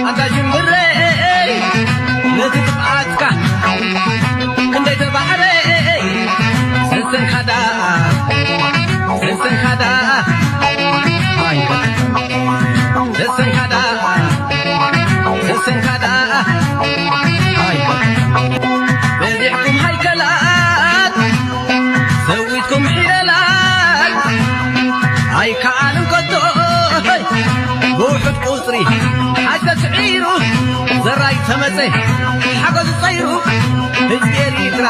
ኣንታ ሽምብረይ ነቲ ጥፍኣትካ ክንደይ ተባዕረ ሰሰንካ ደኣ ሰሰንካ ደኣ ኣይ ሰሰንካ ደኣ ሰሰንካ ደኣ ኣይ በዚሕኩም ሃይከላት ሰዊትኩም ሒለላት ኣይከኣልን ከቶ ብውሑድ ቁፅሪ ሓይተ ስዒሩ ዘራይ ተመፀ ሓገዙ ፀይሩ ህዝቢ ኤሪትራ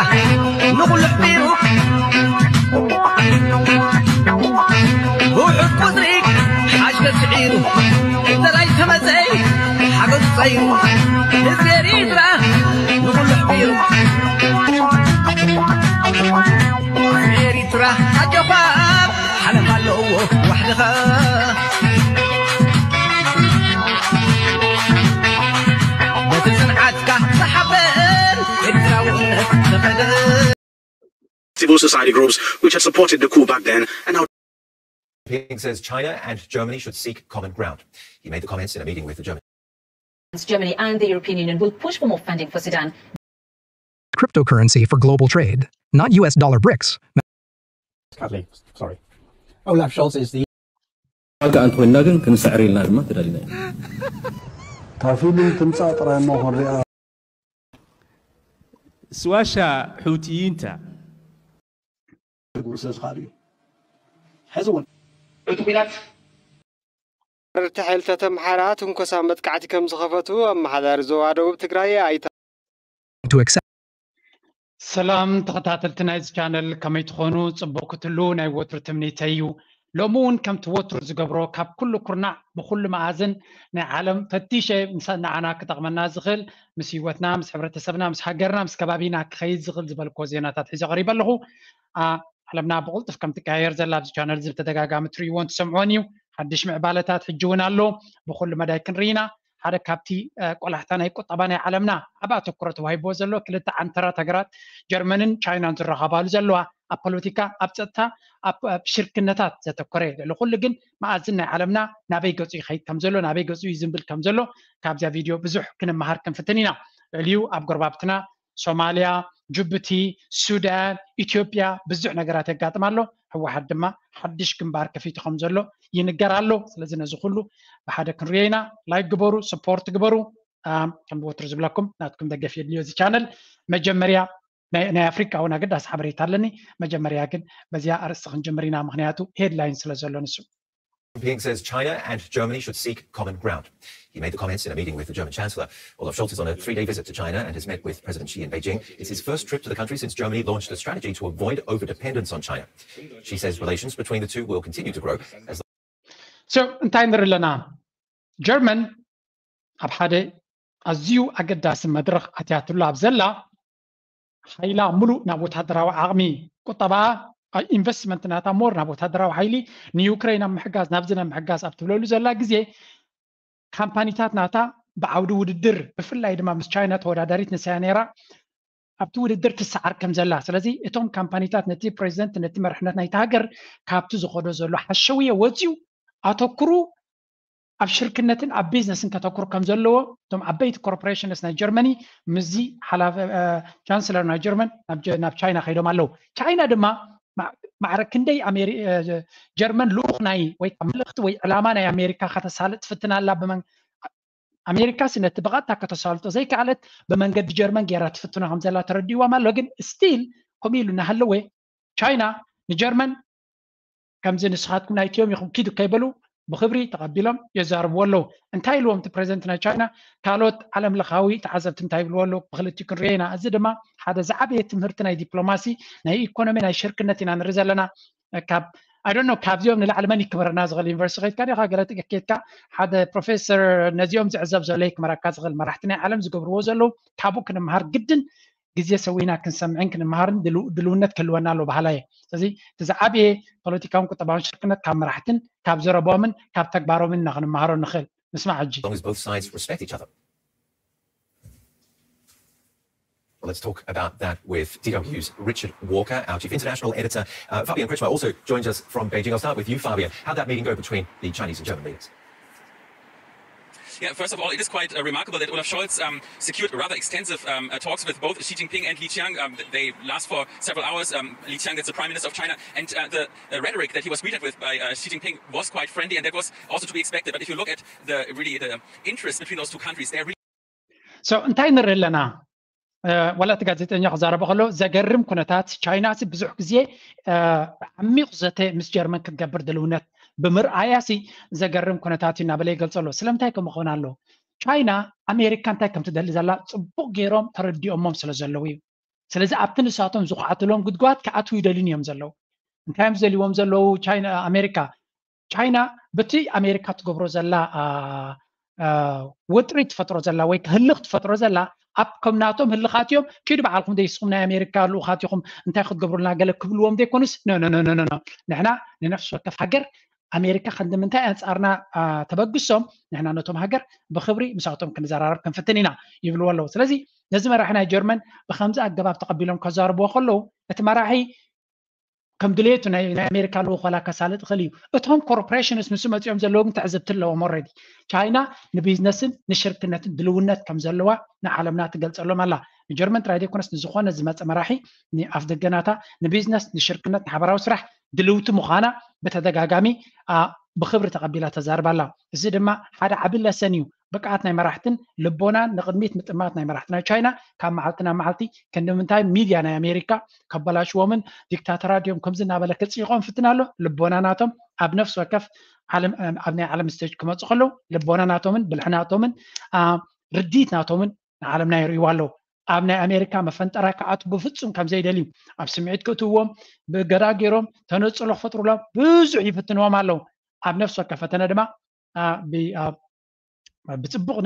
ንኹሉ ኣሕቢሩ ብውሑድ ቁፅሪ ሓይተ ስዒሩ ዘራይ ተመፀ ሓገዙ ፀይሩ ህዝቢ ኤሪትራ ንኹሉ ኣሕቢሩ ኤሪትራ ኣጆኻ ዓለም ኣለዎ ዋሕድኻ በቲ ጽንዓትካ ዝሓበን ኤርትራውነት ተኸደ Civil society groups which had supported the coup back then and now Jinping says China and Germany should seek common ground. He made the comments in a meeting with the German Germany and the European Union will push for more funding for Sudan. Cryptocurrency for global trade, not U S dollar BRICS. Sadly, sorry. Olaf Scholz is the ዋጋ እንተኮይንና ግን ክንስዕር ኢልና ድማ ተዳሊና ኢና። እታ ፊልም ትምጻእ ጥራይ እሞ ክንሪኣ። ስዋሻ ሑቲይንታ ስለ ዝኽኣሉ እዩ። ሕዚ እውን እቲ ኲናት ሓለፍቲ ሓይልታት ኣምሓራ ትንኮሳ መጥቃዕቲ ከም ዝኸፈቱ ኣመሓዳሪ ዞባ ደቡብ ትግራይ ኣይተ to accept. ሰላም ተኸታተልቲ ናይዚ ቻነል ከመይ ትኾኑ? ጽቡቕ ክትህልዉ ናይ ወትሩ ትምኒተይ እዩ። ሎሚ እውን ከምቲ ወትሩ ዝገብሮ ካብ ኩሉ ኩርናዕ ብኹሉ መኣዝን ናይ ዓለም ፈቲሸ ምስ ንዓና ክጠቕመና ዝኽእል ምስ ህይወትና ምስ ሕብረተሰብና ምስ ሃገርና ምስ ከባቢና ክኸይድ ዝኽእል ዝበልክዎ ዜናታት ሒዘ ቀሪበ ኣለኹ። ዓለምና ብቕልጡፍ ከም ትቀያየር ዘላ ኣብዚ ቻነል እዚ ብተደጋጋሚ ትርእይዎን ትሰምዕዎን እዩ። ሓድሽ ምዕባለታት ሕጂ እውን ኣሎ። ብኹሉ መዳይ ክንርኢ ኢና። ሓደ ካብቲ ቆላሕታ ናይ ቁጠባ ናይ ዓለምና ዓቢ ኣተኩሮ ተዋሂብዎ ዘሎ ክልተ ዓንተራት ሃገራት ጀርመንን ቻይናን ዝራኸባሉ ዘለዋ ኣብ ፖለቲካ ኣብ ፀጥታ ኣብ ሽርክነታት ዘተኮረ እዩ። ልዕሊ ኩሉ ግን መኣዝን ናይ ዓለምና ናበይ ገፁ ይኸይድ ከም ዘሎ ናበይ ገፁ ይዝንብል ከም ዘሎ ካብዚያ ቪድዮ ብዙሕ ክንመሃር ክንፍትን ኢና። ልዕሊኡ ኣብ ጎረባብትና ሶማልያ፣ ጅቡቲ፣ ሱዳን፣ ኢትዮጵያ ብዙሕ ነገራት የጋጥም ኣሎ። ህወሓት ድማ ሓድሽ ግንባር ከፊቱ ከም ዘሎ ይንገር ኣሎ። ስለዚ ነዚ ኩሉ ብሓደ ክንሪኦ ኢና። ላይክ ግበሩ፣ ሰፖርት ግበሩ። ከም ወትሩ ዝብለኩም ናትኩም ደገፍ የድልዮ እዚ ቻነል። መጀመርያ ናይ ኣፍሪቃ እውን ኣገዳሲ ሓበሬታ ኣለኒ። መጀመርያ ግን በዚያ ኣርእስቲ ክንጅምር ኢና፣ ምክንያቱ ሄድላይን ስለ ዘሎ ንሱ። Jinping says China and Germany should seek common ground. He made the comments in a meeting with the German Chancellor. Olaf Scholz is on a three day visit to China and has met with President Xi in Beijing. It's his first trip to the country since Germany launched a strategy to avoid over dependence on China. Xi says relations between the two will continue to grow as So እንታይ ንርኢ ኣለና? ጀርመን ኣብ ሓደ ኣዝዩ ኣገዳሲ መድረኽ ኣትያትሉ ኣብ ዘላ ሓይላ ሙሉእ ናብ ወታደራዊ ዓቕሚ ቁጠባኣ ኢንቨስትመንት ናታ ሞር ናብ ወታደራዊ ሓይሊ ንዩክሬን ኣብ ምሕጋዝ ናብዚ ናብ ምሕጋዝ ኣብ ትብለሉ ዘላ ግዜ ካምፓኒታት ናታ ብዓውዲ ውድድር ብፍላይ ድማ ምስ ቻይና ተወዳዳሪት ንሳያ ነይራ ኣብቲ ውድድር ትሰዓር ከም ዘላ ስለዚ እቶም ካምፓኒታት ነቲ ፕሬዚደንት ነቲ መርሕነት ናይቲ ሃገር ካብቲ ዝኸዶ ዘሎ ሓሸውየ ወፅዩ ኣተኩሩ ኣብ ሽርክነትን ኣብ ቢዝነስን ከተኩር ከም ዘለዎ እቶም ዓበይቲ ኮርፖሬሽንስ ናይ ጀርመኒ ምስዚ ሓላፊ ቻንስለር ናይ ጀርመን ናብ ቻይና ከይዶም ኣለዉ። ቻይና ድማ ማዕረ ክንደይ ጀርመን ልኡኽ ናይ ወይ መልእኽቲ ወይ ዕላማ ናይ ኣሜሪካ ከተሳልጥ ትፍትን ኣላ። ኣሜሪካ ሲ ነቲ ብቐጥታ ከተሳልጦ ዘይከኣለት ብመንገዲ ጀርመን ገይራ ትፍትኖ ከም ዘላ ተረዲእዎም ኣሎ። ግን ስቲል ከምኡ ኢሉ እናሃለወ ቻይና ንጀርመን ከምዚ ንስኻትኩም ናይትዮም ኢኹም ኪዱ ከይበሉ ብኽብሪ ተቐቢሎም የዛርብዎ ኣለዉ። እንታይ ኢልዎም እቲ ፕሬዚደንት ናይ ቻይና? ካልኦት ዓለም ለኻዊ ተዓዘብቲ እንታይ ይብልዎ ኣለዉ? ብክልቲኡ ክንሪኦ ኢና። እዚ ድማ ሓደ ዝዓበየ ትምህርቲ ናይ ዲፕሎማሲ ናይ ኢኮኖሚ ናይ ሽርክነት ኢና ንርኢ ዘለና። ካብ I don't know ካብዚኦም ንላዕሊ መን ይክበረና ዝኽእል ዩኒቨርሲቲ ከይድካ ዲኻ ገለ ኬድካ ሓደ ፕሮፌሰር ነዚኦም ዝዕዘብ ዘሎ ይክመረካ ዝኽእል መራሕቲ ናይ ዓለም ዝገብርዎ ዘለዉ ካብኡ ክንምሃር ግድን ግዜ ሰዊና ክንሰምዕን ክንምሃርን ድልውነት ክህልወና ኣለዎ በሃላይ እየ። ስለዚ እቲ ዝዓበየ ፖለቲካውን ቁጠባውን ሽርክነት ካብ መራሕትን ካብ ዘረቦምን ካብ ተግባሮምን ኢና ክንምሃሮ ንኽእል። ንስማዕ ሕጂ። As long as both sides respect each other. Well, let's talk about that with D W's Richard Walker, our chief international editor. Uh, Fabian Kretschmer also joins us from Beijing. I'll start with you, Fabian. How'd that meeting go between the Chinese and German leaders? Yeah, first of all, it is quite uh, remarkable that Olaf Scholz um, secured rather extensive um, uh, talks with both Xi Jinping and Li Qiang. Um, th- they last for several hours. Um, Li Qiang, that's the Prime Minister of China, and uh, the uh, rhetoric that he was greeted with by uh, Xi Jinping was quite friendly, and that was also to be expected. But if you look at the really the interest between those two countries, they're really So እንታይ ንርኢ ኣለና? ዋላ እቲ ጋዜጠኛ ክዛረበ ከሎ ዘገርም ኩነታት ቻይና ሲ ብዙሕ ግዜ ዓሚቕ ዘተ ምስ ጀርመን ክትገብር ድልውነት ብምርኣያ ሲ ዘገርም ኩነታት እዩ እናበለ ይገልጸ ኣሎ። ስለምንታይ ከምኡ ክኾን ኣሎ? ቻይና ኣሜሪካ እንታይ ከም ትደሊ ዘላ ጽቡቕ ገይሮም ተረዲኦሞም ስለ ዘለዉ እዩ። ስለዚ ኣብቲ ንሳቶም ዝኹዓትሎም ጉድጓድ ክኣትዉ ይደልዩን እዮም ዘለዉ። እንታይ እዮም ዝደልይዎም ዘለዉ? ቻይና ኣሜሪካ ቻይና በቲ ኣሜሪካ ትገብሮ ዘላ ወጥሪ ትፈጥሮ ዘላ ወይ ህልኽ ትፈጥሮ ዘላ ኣብ ከም ናቶም ህልኻት እዮም። ኪዱ በዓልኩም ደይስኹም ናይ ኣሜሪካ ልኡኻት ኢኹም እንታይ ክትገብሩልና ገለ ክብልዎም ዘይኮኑስ ንሕና ንነፍሲ ወከፍ ሃገር ኣሜሪካ ክንዲ ምንታይ ኣንፃርና ተበግሶም ንሕና ነቶም ሃገር ብክብሪ ምስኣቶም ክንዘራረብ ክንፍትን ኢና ይብልዎ ኣለዉ። ስለዚ ነዚ መራሒ ናይ ጀርመን ብከምዚ ኣገባብ ተቐቢሎም ከዛርብዎ ከለዉ እቲ መራሒ ከም ድሌቱ ናይ ኣሜሪካ ልኡኽ ዋላ ከሳልጥ ይኽእል እዩ። እቶም ኮርፖሬሽንስ ምስ መፂኦም ዘለዎም ትዕዝብቲ ኣለዎም። ኦረዲ ቻይና ንቢዝነስን ንሽርክነትን ድልውነት ከም ዘለዋ ንዓለምና ትገልፀሎም ኣላ። ንጀርመን ጥራይ ዘይኮነስ ንዝኾነ ዝመፀ መራሒ ንኣፍ ደገናታ ንቢዝነስ ንሽርክነት ንሓበራዊ ስራሕ ድልውቲ ምዃና ብተደጋጋሚ ብክብሪ ተቐቢላ ተዛርባ ኣላ። እዚ ድማ ሓደ ዓቢ ለሰን እዩ። ብቅዓት ናይ መራሕትን ልቦናን ንቕድሚት ምጥማት ናይ መራሕቲ ናይ ቻይና ካብ መዓልቲ ናብ መዓልቲ ክንዲ ምንታይ ሚድያ ናይ ኣሜሪካ ከበላሽዎምን ዲክታተራት ድዮም ከምዚ እናበለ ክፅይቖም ፍትን ኣሎ። ልቦና ናቶም ኣብ ነፍሲ ወከፍ ኣብ ናይ ዓለም ስቴጅ ክመፁ ከለዉ ልቦና ናቶምን ብልሒ ናቶምን ርዲት ናቶምን ንዓለምና የርእይዋ ኣለዉ። ኣብ ናይ ኣሜሪካ መፈንጠራ ክኣቱ ብፍፁም ከም ዘይደልዩ ኣብ ስምዒት ክእትውዎም ብገዳ ገይሮም ተነፅሎ ክፈጥሩሎም ብዙሕ ይፍትንዎም ኣለዉ። ኣብ ነፍሲ ወከፍ ፈተነ ድማ ብፅቡቕ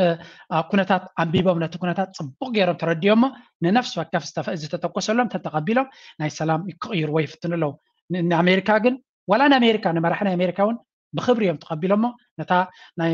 ኩነታት ኣንቢቦም ነቲ ኩነታት ፅቡቕ ገይሮም ተረዲኦሞ ንነፍሲ ወከፍ ዝተተኮሰሎም ተተቐቢሎም ናይ ሰላም ክቕይርዎ ይፍትኑ ኣለዉ። ንኣሜሪካ ግን ዋላ ንኣሜሪካ ንመራሒ ናይ ኣሜሪካ እውን ብክብሪ እዮም ተቐቢሎሞ። ነታ ናይ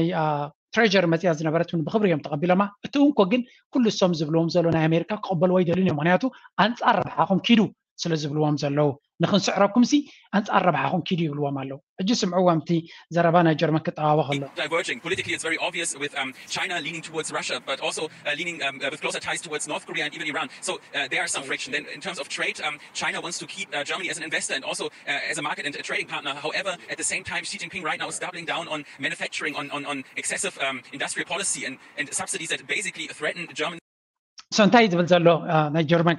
ትሬጀር መፅያ ዝነበረት እውን ብክብሪ እዮም ተቐቢሎማ። እቲ እንኮ ግን ኩሉ እሶም ዝብልዎም ዘሎ ናይ ኣሜሪካ ክቕበልዎ ይደልዩን እዮም። ምክንያቱ ኣንፃር ረብሓኹም ኪዱ ስለ ዝብልዎም ዘለዉ ንክንስዕረኩም ሲ ኣንፃር ረብሓኹም ኪዱ ይብልዎም ኣለዉ። ሕጂ ስምዕዎም እቲ ዘረባ ናይ ጀርመን ክጠዋወ ከሎ diverging. Politically, it's very obvious with um, China leaning towards Russia, but also uh, leaning um, uh, with closer ties towards North Korea and even Iran. So uh, there are some friction. Then, in terms of trade, um, China wants to keep uh, Germany as an investor and also uh, as a market and a trading partner. However, at the same time, Xi Jinping right now is doubling down on manufacturing, on, on, on excessive um, industrial policy and, and subsidies that basically threaten German so እንታይ ዝብል ዘሎ ናይ ጀርመን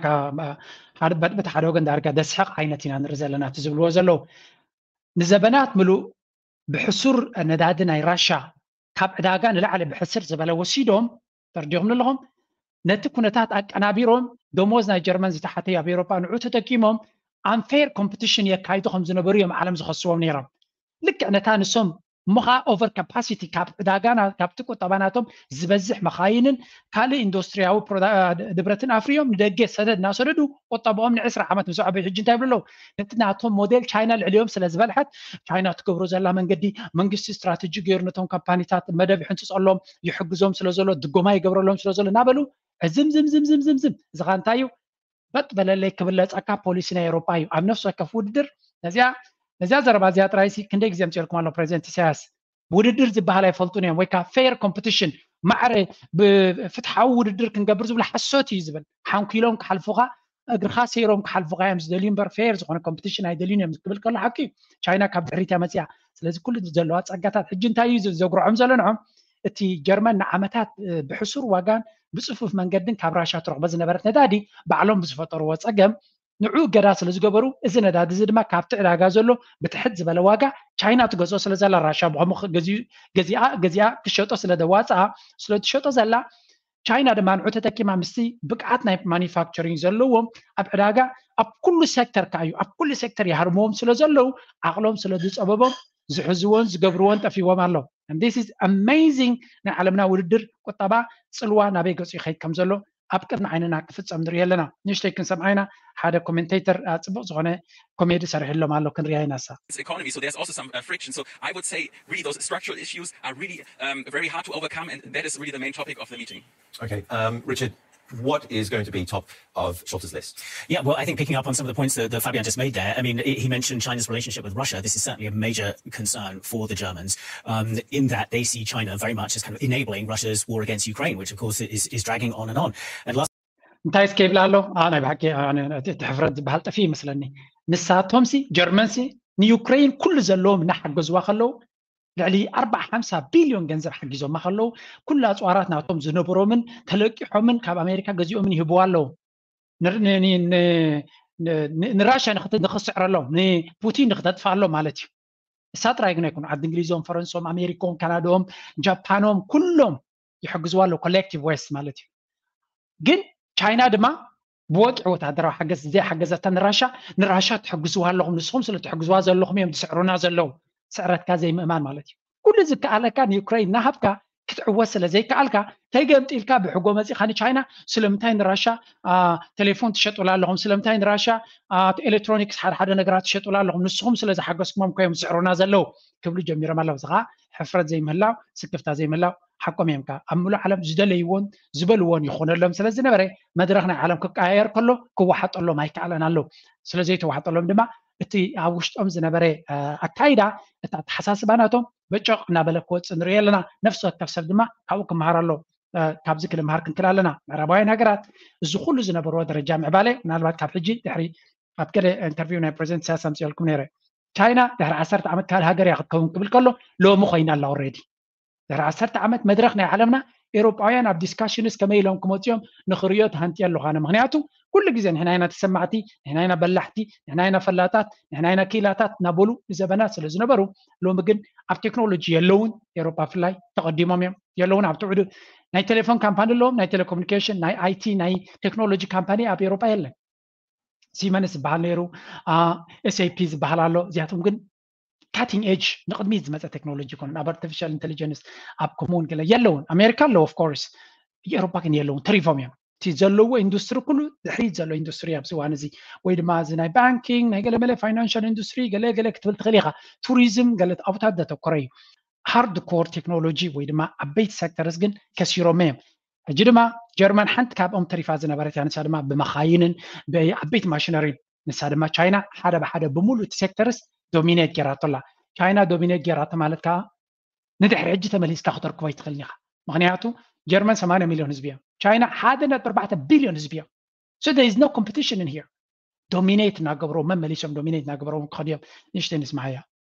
በቲ ሓደ ወገን ዳርጋ ደስሕቕ ዓይነት ኢና ንርኢ ዘለና እቲ ዝብልዎ ዘለዉ ንዘበናት ምሉእ ብሕሱር ነዳዲ ናይ ራሻ ካብ ዕዳጋ ንላዕሊ ብሕስር ዝበለ ወሲዶም ተርዲኹም ኣለኹም ነቲ ኩነታት ኣቀናቢሮም ደሞዝ ናይ ጀርመን ዝተሓተዩ ኣብ ኤሮፓ ንዑ ተጠቂሞም ኣንፌር ኮምፕቲሽን የካይዱ ከም ዝነበሩ እዮም ዓለም ዝኸስዎም ነይሮም። ልክዕ ነታ ንሶም እሞ ከዓ ኦቨር ካፓሲቲ ካብ ዕዳጋና ካብቲ ቁጠባናቶም ዝበዝሕ መኻይንን ካልእ ኢንዱስትሪያዊ ንብረትን ኣፍርዮም ንደገ ሰደድ እናሰደዱ ቁጠባኦም ንዕስራ ዓመት ምስ ኣዕበዩ ሕጂ እንታይ ይብሉ ኣለዉ? ነቲ ናቶም ሞዴል ቻይና ልዕሊኦም ስለ ዝበልሐት ቻይና ትገብሮ ዘላ መንገዲ መንግስቲ ስትራተጂ ገይሩ ነቶም ካምፓኒታት መደብ ይሕንፅፀሎም ይሕግዞም ስለ ዘሎ ድጎማ ይገብረሎም ስለ ዘሎ እናበሉ ዕዝም ዝም ዝም ዝም ዝም ዝም እዚ ከዓ እንታይ እዩ? በጥ በለለይ ክብለፀካ ፖሊሲ ናይ ኤሮፓ እዩ። ኣብ ነፍሲ ወከፍ ውድድር ነዚኣ ነዚኣ ዘረባ እዚኣ ጥራይ ሲ ክንደይ ግዜ ኣምፅኦልኩም ኣሎ ፕሬዚደንት ኢሳያስ ውድድር ዝበሃል ኣይፈልጡን እዮም ወይ ከዓ ፌር ኮምፕቲሽን ማዕረ ብፍትሓዊ ውድድር ክንገብር ዝብሉ ሓሶት እዩ ዝብል ሓንኪሎም ክሓልፉካ እግርኻ ሰይሮም ክሓልፉካ እዮም ዝደልዩ እምበር ፌር ዝኾነ ኮምፕቲሽን ኣይደልዩን እዮም ክብል ከሎ ሓቂ እዩ። ቻይና ካብ ድሕሪት እያ መፅያ። ስለዚ ኩሉ ዘለዋ ፀጋታት ሕጂ እንታይ እዩ ዘጉርዖም ዘሎ ንዖም እቲ ጀርመን ንዓመታት ብሕሱር ዋጋን ብፅፉፍ መንገድን ካብ ራሻ ትረኽቦ ዝነበረት ነዳዲ ባዕሎም ብዝፈጠርዎ ፀገም ንዑ እገዳ ስለ ዝገበሩ እዚ ነዳዲ እዚ ድማ ካብቲ ዕዳጋ ዘሎ ብትሕት ዝበለ ዋጋ ቻይና ትገዝኦ ስለ ዘላ ራሻ ብኸምኡ ገዚኣ ገዚኣ ክሸጦ ስለ ደዋፅኣ ስለ ትሸጦ ዘላ ቻይና ድማ ንዑ ተጠቂማ ምስቲ ብቅዓት ናይ ማኒፋክቸሪንግ ዘለዎም ኣብ ዕዳጋ ኣብ ኩሉ ሴክተር ከዓ እዩ ኣብ ኩሉ ሴክተር ይሃርምዎም ስለ ዘለዉ ዓቕሎም ስለ ዝፀበቦም ዝሕዝዎን ዝገብርዎን ጠፊዎም ኣሎ። This is amazing ናይ ዓለምና ውድድር ቁጠባ ፅልዋ ናበይ ገፁ ይኸይድ ከም ዘሎ ኣብ ቅድሚ ዓይንና ክፍፀም ንሪኦ ኣለና። ንእሽተይ ክንሰምዓ ኢና ሓደ ኮሜንቴተር ፅቡቕ ዝኾነ ኮሜዲ ሰሪሕሎም ኣሎ ክንሪኣ ኢና እሳ economy. So there's also some uh, friction. So I would say really those structural issues are really um, very hard to overcome, and that is really the main topic of the meeting. Okay, um, Richard, What is going to be top of Scholz's list? Yeah, well, I think picking up on some of the points that, that Fabian just made there, I mean, he mentioned China's relationship with Russia. This is certainly a major concern for the Germans, um, in that they see China very much as kind of enabling Russia's war against Ukraine, which, of course, is, is dragging on and on. And last እንታይ እስከ ይብላ ኣሎ? ናይ ብሓቂ እቲ ሕፍረት ዝበሃል ጠፊ ይመስለኒ። ንሳቶም ሲ ጀርመን ሲ ንዩክሬን ኩሉ ዘለዎም እናሓገዝዋ ከለዉ ልዕሊ ኣርባዓ ሓምሳ ቢልዮን ገንዘብ ሓጊዞማ ከለዉ ኩሉ ኣፅዋራት ናቶም ዝነበሮምን ተለቂሖምን ካብ ኣሜሪካ ገዚኦምን ይህብዋ ኣለዉ። ንራሽያ ንክስዕረሎም ንፑቲን ንክተጥፍኣሎም ማለት እዩ። እሳ ጥራይ ግን ኣይኮኑ ዓዲ እንግሊዞም፣ ፈረንሶም፣ ኣሜሪኮም፣ ካናዳኦም፣ ጃፓኖም ኩሎም ይሕግዝዋ ኣለዉ። ኮሌክቲቭ ዌስት ማለት እዩ። ግን ቻይና ድማ ብወግዒ ወታደራዊ ሓገዝ ዘይሓገዘታ ንራሻ ንራሻ ትሕግዝዋ ኣለኹም፣ ንስኹም ስለ ትሕግዝዋ ዘለኹም እዮም ዝስዕሩና ዘለዉ። ስዕረትካ ዘይምእማን ማለት እዩ። ኩሉ ዝከኣለካ ንዩክሬን እናሃብካ ክትዕወት ስለ ዘይከኣልካ ተይገምጢልካ ብሕጎ መፂኻ ንቻይና ስለምንታይ ንራሻ ቴሌፎን ትሸጡላ ኣለኹም፣ ስለምንታይ ንራሻ ኤሌክትሮኒክስ ሓደ ሓደ ነገራት ትሸጡላ ኣለኹም፣ ንስኹም ስለ ዝሓገዝኩሞም ኮዮም ዝስዕሩና ዘለዉ ክብሉ ጀሚሮም ኣለዉ። እዚ ከዓ ሕፍረት ዘይምህላው፣ ስክፍታ ዘይምህላው ሓቆም እዮም። ኣብ ምሉእ ዓለም ዝደለይዎን ዝበልዎን ይኾነሎም ስለ ዝነበረ መድረኽ ናይ ዓለም ክቀያየር ከሎ ክወሓጠሎም ኣይከኣለን ኣለዉ። ስለ ዘይተዋሕጠሎም ድማ እቲ ኣብ ውሽጦም ዝነበረ ኣካይዳ እቲ ኣተሓሳስባ ናቶም በጨቕ እናበለ ክወፅእ ንሪኦ ኣለና። ነፍሲ ወከፍ ሰብ ድማ ካብኡ ክመሃር ኣሎ። ካብዚ ክንመሃር ክንክል ኣለና። ምዕራባውያን ሃገራት እዚ ኩሉ ዝነበርዎ ደረጃ ምዕባለ ምናልባት ካብ ሕጂ ድሕሪ ኣብ ገለ ኢንተርቪው ናይ ፕሬዚደንት ኢሳያስ ኣምፅኦልኩም ነይረ። ቻይና ድሕሪ ዓሰርተ ዓመት ካልእ ሃገር እያ ክትከውን ክብል ከሎ ሎሚ ኮይና ኣላ። ኦልሬዲ ድሕሪ ዓሰርተ ዓመት መድረኽ ናይ ዓለምና ኤውሮጳውያን ኣብ ዲስካሽንስ ከመይ ኢሎም ክመፅኦም ንኽርእዮ ተሃንጥየ ኣለኹ ኣነ። ምክንያቱ ኩሉ ግዜ ንሕና ኢና ተሰማዕቲ፣ ንሕና ኢና በላሕቲ፣ ንሕና ኢና ፈላጣት፣ ንሕና ኢና ክኢላታት እናበሉ ንዘበናት ስለ ዝነበሩ ሎሚ ግን ኣብ ቴክኖሎጂ የለውን። ኤውሮጳ ብፍላይ ተቐዲሞም እዮም። የለውን ኣብ ትዕዱ ናይ ቴሌፎን ካምፓኒ ኣለዎም፣ ናይ ቴሌኮሙኒኬሽን፣ ናይ ኣይቲ፣ ናይ ቴክኖሎጂ ካምፓኒ ኣብ ኤውሮጳ የለን። ሲመንስ ዝበሃል ነይሩ፣ ኤስኤፒ ዝበሃል ኣሎ። እዚኣቶም ግን ካቲንግ ኤጅ ንቕድሚት ዝመፀ ቴክኖሎጂ ይኮኑ። ኣብ ኣርቲፊሻል ኢንቴሊጀንስ ኣብ ኮሙን ገለ የለውን። ኣሜሪካ ኣለዉ ኦፍኮርስ፣ ኤውሮፓ ግን የለውን፣ ተሪፎም እዮም። እቲ ዘለዎ ኢንዱስትሪ ኩሉ ድሕሪት ዘሎ ኢንዱስትሪ ኣብዚ እዋን እዚ ወይ ድማ እዚ ናይ ባንኪንግ ናይ ገለመለ ፋይናንሻል ኢንዱስትሪ ገለ ገለ ክትብል ትኽእል ኢኻ። ቱሪዝም ገለ ኣብታት ዘተኮረ እዩ። ሃርድ ኮር ቴክኖሎጂ ወይ ድማ ዓበይቲ ሴክተርስ ግን ከሲሮም እዮም። ሕጂ ድማ ጀርመን ሓንቲ ካብኦም ተሪፋ ዝነበረት እያ። ንሳ ድማ ብመኻይንን ብዓበይቲ ማሽነሪ፣ ንሳ ድማ ቻይና ሓደ ብሓደ ብምሉእ እቲ ሴክተርስ ዶሚኔት ጌራቶ ኣላ። ቻይና ዶሚኔት ጌራቶ ማለት ከዓ ንድሕሪ ሕጂ ተመሊስካ ክተርክቦ ኣይትኽእልን ኢኻ። ምክንያቱ ጀርመን ሰማንያ ሚልዮን ህዝቢ እዮም፣ ቻይና ሓደ ነጥቢ ኣርባዕተ ቢልዮን ህዝቢ እዮም። So there is no competition in here። ዶሚኔት እናገብሮ መመሊሶም ዶሚኔት እናገብሮ ክኸዱ እዮም። ንእሽተይ ንስማዓያ።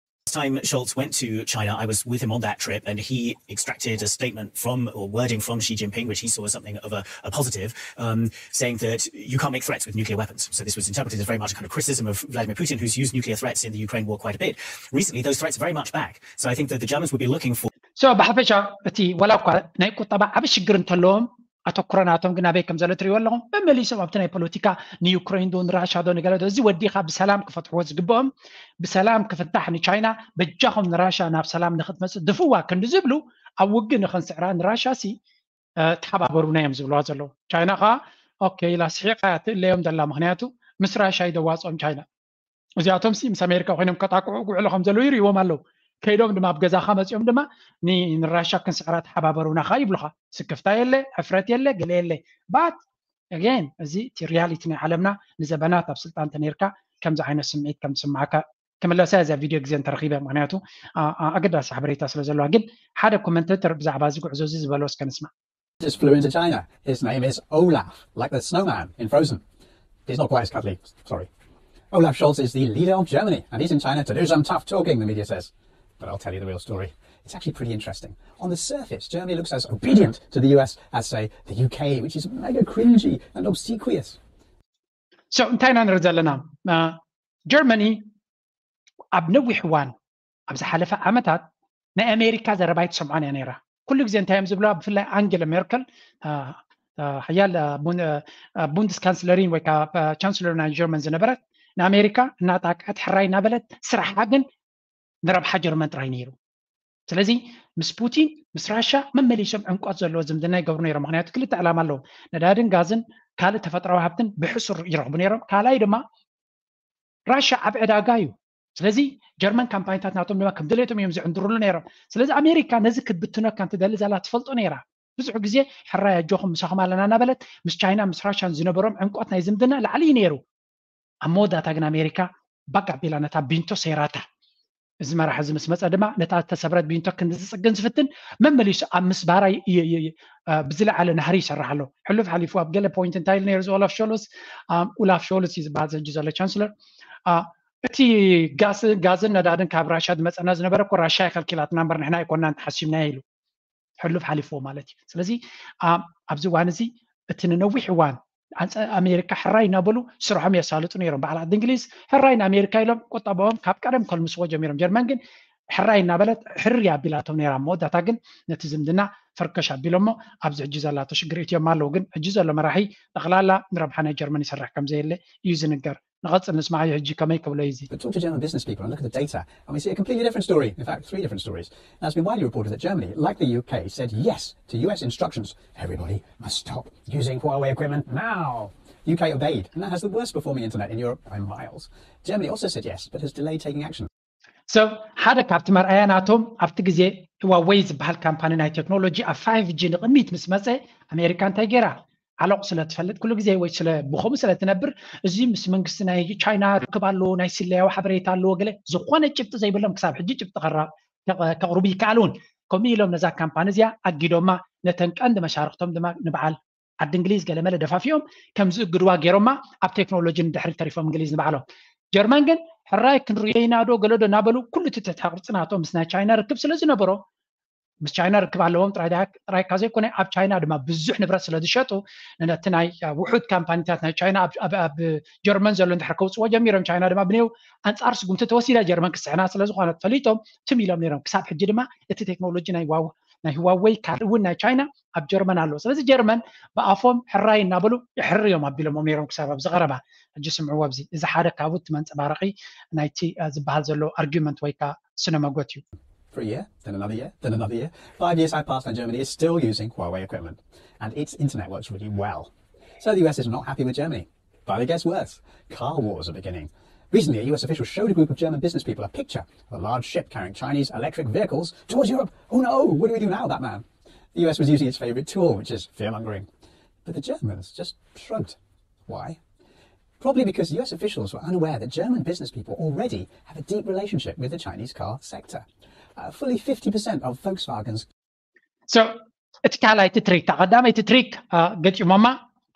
Last time Scholz went to China, I was with him on that trip, and he extracted a statement from or wording from Xi Jinping, which he saw as something of a, a positive, um, saying that you can't make threats with nuclear weapons. So this was interpreted as very much a kind of criticism of Vladimir Putin, who's used nuclear threats in the Ukraine war quite a bit. Recently, those threats are very much back. So I think that the Germans would be looking for so ብሓፈሻ እቲ ወላ እኳ ናይ ቁጠባ ዓብ ሽግር እንተለዎም ኣተኩሮ ናቶም ግን ኣበይ ከም ዘሎ ትሪእዎ ኣለኹም። መመሊሶም ኣብቲ ናይ ፖለቲካ ንዩክሬን ዶ ንራሻ ዶ ንገለ ዶ እዚ ወዲኻ ብሰላም ክፈትሕዎ ዝግብኦም ብሰላም ክፍታሕ ንቻይና በጃኹም ንራሻ ናብ ሰላም ንክትመፅእ ድፍዋ ክንዲ ዝብሉ ኣብ ውግእ ንክንስዕራ ንራሻ ሲ ተሓባበሩና እዮም ዝብልዋ ዘለዉ። ቻይና ከዓ ኦኬ ኢላ ስሒቓ እያ ትእለዮም ዘላ። ምክንያቱ ምስ ራሻ እዩ ደዋፅኦም ቻይና። እዚኣቶም ሲ ምስ ኣሜሪካ ኮይኖም ከጣቅዑ ጉዕሎ ከም ዘለዉ ይርእዎም ኣለዉ። ከይዶም ድማ ኣብ ገዛኻ መፂኦም ድማ ንራሻ ክንስዕራ ተሓባበሩና ካ ይብሉኻ። ስክፍታ የለ፣ ሕፍረት የለ፣ ገለ የለ። ባት ኣጌን እዚ እቲ ሪያሊቲ ናይ ዓለምና ንዘበናት ኣብ ስልጣን ተነይርካ ከምዚ ዓይነት ስምዒት ከም ዝስማዓካ ክምለሳ እዚኣ ቪድዮ ግዜ እንተረኺበ። ምክንያቱ ኣገዳሲ ሓበሬታ ስለ ዘለዋ። ግን ሓደ ኮመንተተር ብዛዕባ እዚ ጉዕዞ እዚ ዝበሎ እስከ ንስማዕ። Just flew into China. His name is Olaf, like the snowman in Frozen. He's not quite as cuddly, sorry. Olaf Scholz is the leader of Germany, and he's in China to do some tough talking, the media says. But I'll tell you the real story. It's actually pretty interesting. On the surface, Germany looks as obedient to the U S as, say, the U K, which is mega cringy and obsequious. So እንታይ ኢና ንርኢ ዘለና? ጀርመኒ ኣብ ነዊሕ እዋን ኣብ ዝሓለፈ ዓመታት ናይ ኣሜሪካ ዘረባ ኣይትሰምዖን እያ ነይራ። ኩሉ ግዜ እንታይ እዮም ዝብለዋ? ብፍላይ ኣንጌላ ሜርከል ሓያል ቡንድስ ካንስለሪን ወይ ከዓ ቻንስለር ናይ ጀርመን ዝነበረት ንኣሜሪካ እናጣቅዐት ሕራይ እናበለት ስራሓ ግን ንረብሓ ጀርመን ጥራይ ነይሩ። ስለዚ ምስ ፑቲን ምስ ራሻ መመሊሶም ዕምቆት ዘለዎ ዝምድና ይገብሩ ነይሮም። ምክንያቱ ክልተ ዕላማ ኣለዎም። ነዳድን ጋዝን ካልእ ተፈጥራዊ ሃብትን ብሕሱር ይረኽቡ ነይሮም። ካልኣይ ድማ ራሻ ዓብ ዕዳጋ እዩ። ስለዚ ጀርመን ካምፓኒታት ናቶም ድማ ከም ድሌቶም እዮም ዝዕንድሩሉ ነይሮም። ስለዚ ኣሜሪካ ነዚ ክትብትነካ እንትደሊ ዘላ ትፈልጦ ነይራ። ብዙሕ ግዜ ሕራይ ኣጆኹም ምሳኹም ኣለና እናበለት ምስ ቻይና ምስ ራሻን ዝነበሮም ዕምቆት ናይ ዝምድና ላዕሊ እዩ ነይሩ። ኣብ መወዳእታ ግን ኣሜሪካ ባቅ ኣቢላ ነታ ቢንቶ ሰይራታ። እዚ መራሒ እዚ ምስ መፀ ድማ ነታ ዝተሰብረት ቢንቶ ክንዲ ዝፅግን ዝፍትን መመሊሱ ኣብ ምስባራ ብዝለዓለ ናህሪ ይሰርሕ ኣሎ። ሕሉፍ ሓሊፉ ኣብ ገለ ፖይንት እንታይ ኢሉ ነይሩ እዚ ኦላፍ ሾልስ? ኡላፍ ሾልስ እዩ ዝበሃል ሕጂ ዘሎ ቻንስለር። እቲ ጋዝን ነዳድን ካብ ራሻ ዝመፀና ዝነበረ እኮ ራሻ ከልኪላትና እምበር ንሕና ኣይኮናን ተሓሲብና ኢሉ። ሕሉፍ ሓሊፍዎ ማለት እዩ። ስለዚ ኣብዚ እዋን እዚ እቲ ንነዊሕ እዋን ኣሜሪካ ሕራይ እናበሉ ስርሖም የሳልጡ ነይሮም። በዓል ዓዲ እንግሊዝ ሕራይ ንኣሜሪካ ኢሎም ቁጠባኦም ካብ ቀደም ከልምስዎ ጀሚሮም። ጀርመን ግን ሕራይ እናበለት ሕሪ ኣቢላቶም ነይራ። መወዳእታ ግን ነቲ ዝምድና ፈርከሽ ኣቢሎሞ ኣብዚ ሕጂ ዘላቶ ሽግር እትዮም ኣለዉ። ግን ሕጂ ዘሎ መራሒ ጠቕላላ ንረብሓ ናይ ጀርመን ይሰርሕ ከም ዘየለ እዩ ዝንገር። ንቐጽል ንስማዓዮ ሕጂ ከመይ ክብሎ እዩ እዚ። But talk to German business people and look at the data, and we see a completely different story. In fact, three different stories. Now, it's been widely reported that Germany, like the U K, said yes to U S instructions. Everybody must stop using Huawei equipment now. U K obeyed, and now has the worst performing internet in Europe by miles. Germany also said yes, but has delayed taking action. So ሓደ ካብቲ መርኣያ ናቶም ኣብቲ ግዜ ህዋወይ ዝበሃል ካምፓኒ ናይ ቴክኖሎጂ ኣብ ፋይቭ ጂ ንቕሚት ምስ መፀ ኣሜሪካ እንታይ ገይራ? ዓለቑ ስለ ትፈልጥ ኩሉ ግዜ ወይ ስለ ብኸምኡ ስለ ትነብር እዚ ምስ መንግስቲ ናይ ቻይና ርክብ ኣለዎ፣ ናይ ስለያዊ ሓበሬታ ኣለዎ፣ ገለ ዝኾነ ጭብጢ ዘይብሎም ክሳብ ሕጂ ጭብጢ ከራ- ከቕ- ከቕርቡ ይከኣል እውን። ከምኡ ኢሎም ነዛ ካምፓኒ እዚኣ ኣጊዶማ ነተን ቀንዲ መሻርክቶም ድማ ንበዓል ዓዲ እንግሊዝ ገለመለ ደፋፊኦም ከም ዝእግድዋ ገይሮማ ኣብ ቴክኖሎጂ ንድሕሪ ተሪፎም እንግሊዝ ንባዕሎም። ጀርመን ግን ሕራይ ክንርእዮ ኢና ዶ ገለ ዶ እናበሉ ኩሉ እቲ ትሕተ ቅርፂ ናቶም ምስ ናይ ቻይና ርክብ ስለ ዝነበሮ ምስ ቻይና ርክብ ኣለዎም ጥራይ ዳ- ጥራይ እካ ዘይኮነ ኣብ ቻይና ድማ ብዙሕ ንብረት ስለ ዝሸጡ ነቲ ናይ ውሑድ ካምፓኒታት ናይ ቻይና ኣብ- ኣብ- ኣብ ጀርመን ዘሎ እንድሕር ከውፅዎ ጀሚሮም ቻይና ድማ ብኔው ኣንፃር ስጉምቲ ተወሲዳ ጀርመን ክስሕና ስለ ዝኾነት ፈሊጦም ትም ኢሎም ነይሮም። ክሳብ ሕጂ ድማ እቲ ቴክኖሎጂ ናይ ዋው ናይ ህዋወይ ካልእ እውን ናይ ቻይና ኣብ ጀርመን ኣለዎ። ስለዚ ጀርመን ብኣፎም ሕራይ እናበሉ ሕርዮም ኣቢሎሞም ነይሮም ክሳብ ኣብዚ ቀረባ። ሕጂ ስምዕዎ ኣብዚ። እዚ ሓደ ካብኡ እቲ መንፀባረቒ ናይቲ እ፣ ዝበሃል ዘሎ ኣርጊመንት ወይ ከዓ ስነ መጎት እዩ። For a year, then another year, then another year. Five years have passed and Germany is still using Huawei equipment. And its internet works really well. So the U S is not happy with Germany. But it gets worse. Car wars are beginning. Recently, a U S official showed a group of German business people a picture of a large ship carrying Chinese electric vehicles towards Europe. Oh no, what do we do now, Batman? The U S was using its favorite tool, which is fear mongering. But the Germans just shrugged. Why? Probably because U S officials were unaware that German business people already have a deep relationship with the Chinese car sector. Uh, fully fifty percent of Volkswagen's So እቲ ካልኣይቲ ትሪክ፣ እታ ቀዳመይቲ ትሪክ አ፣ ገጢሞማ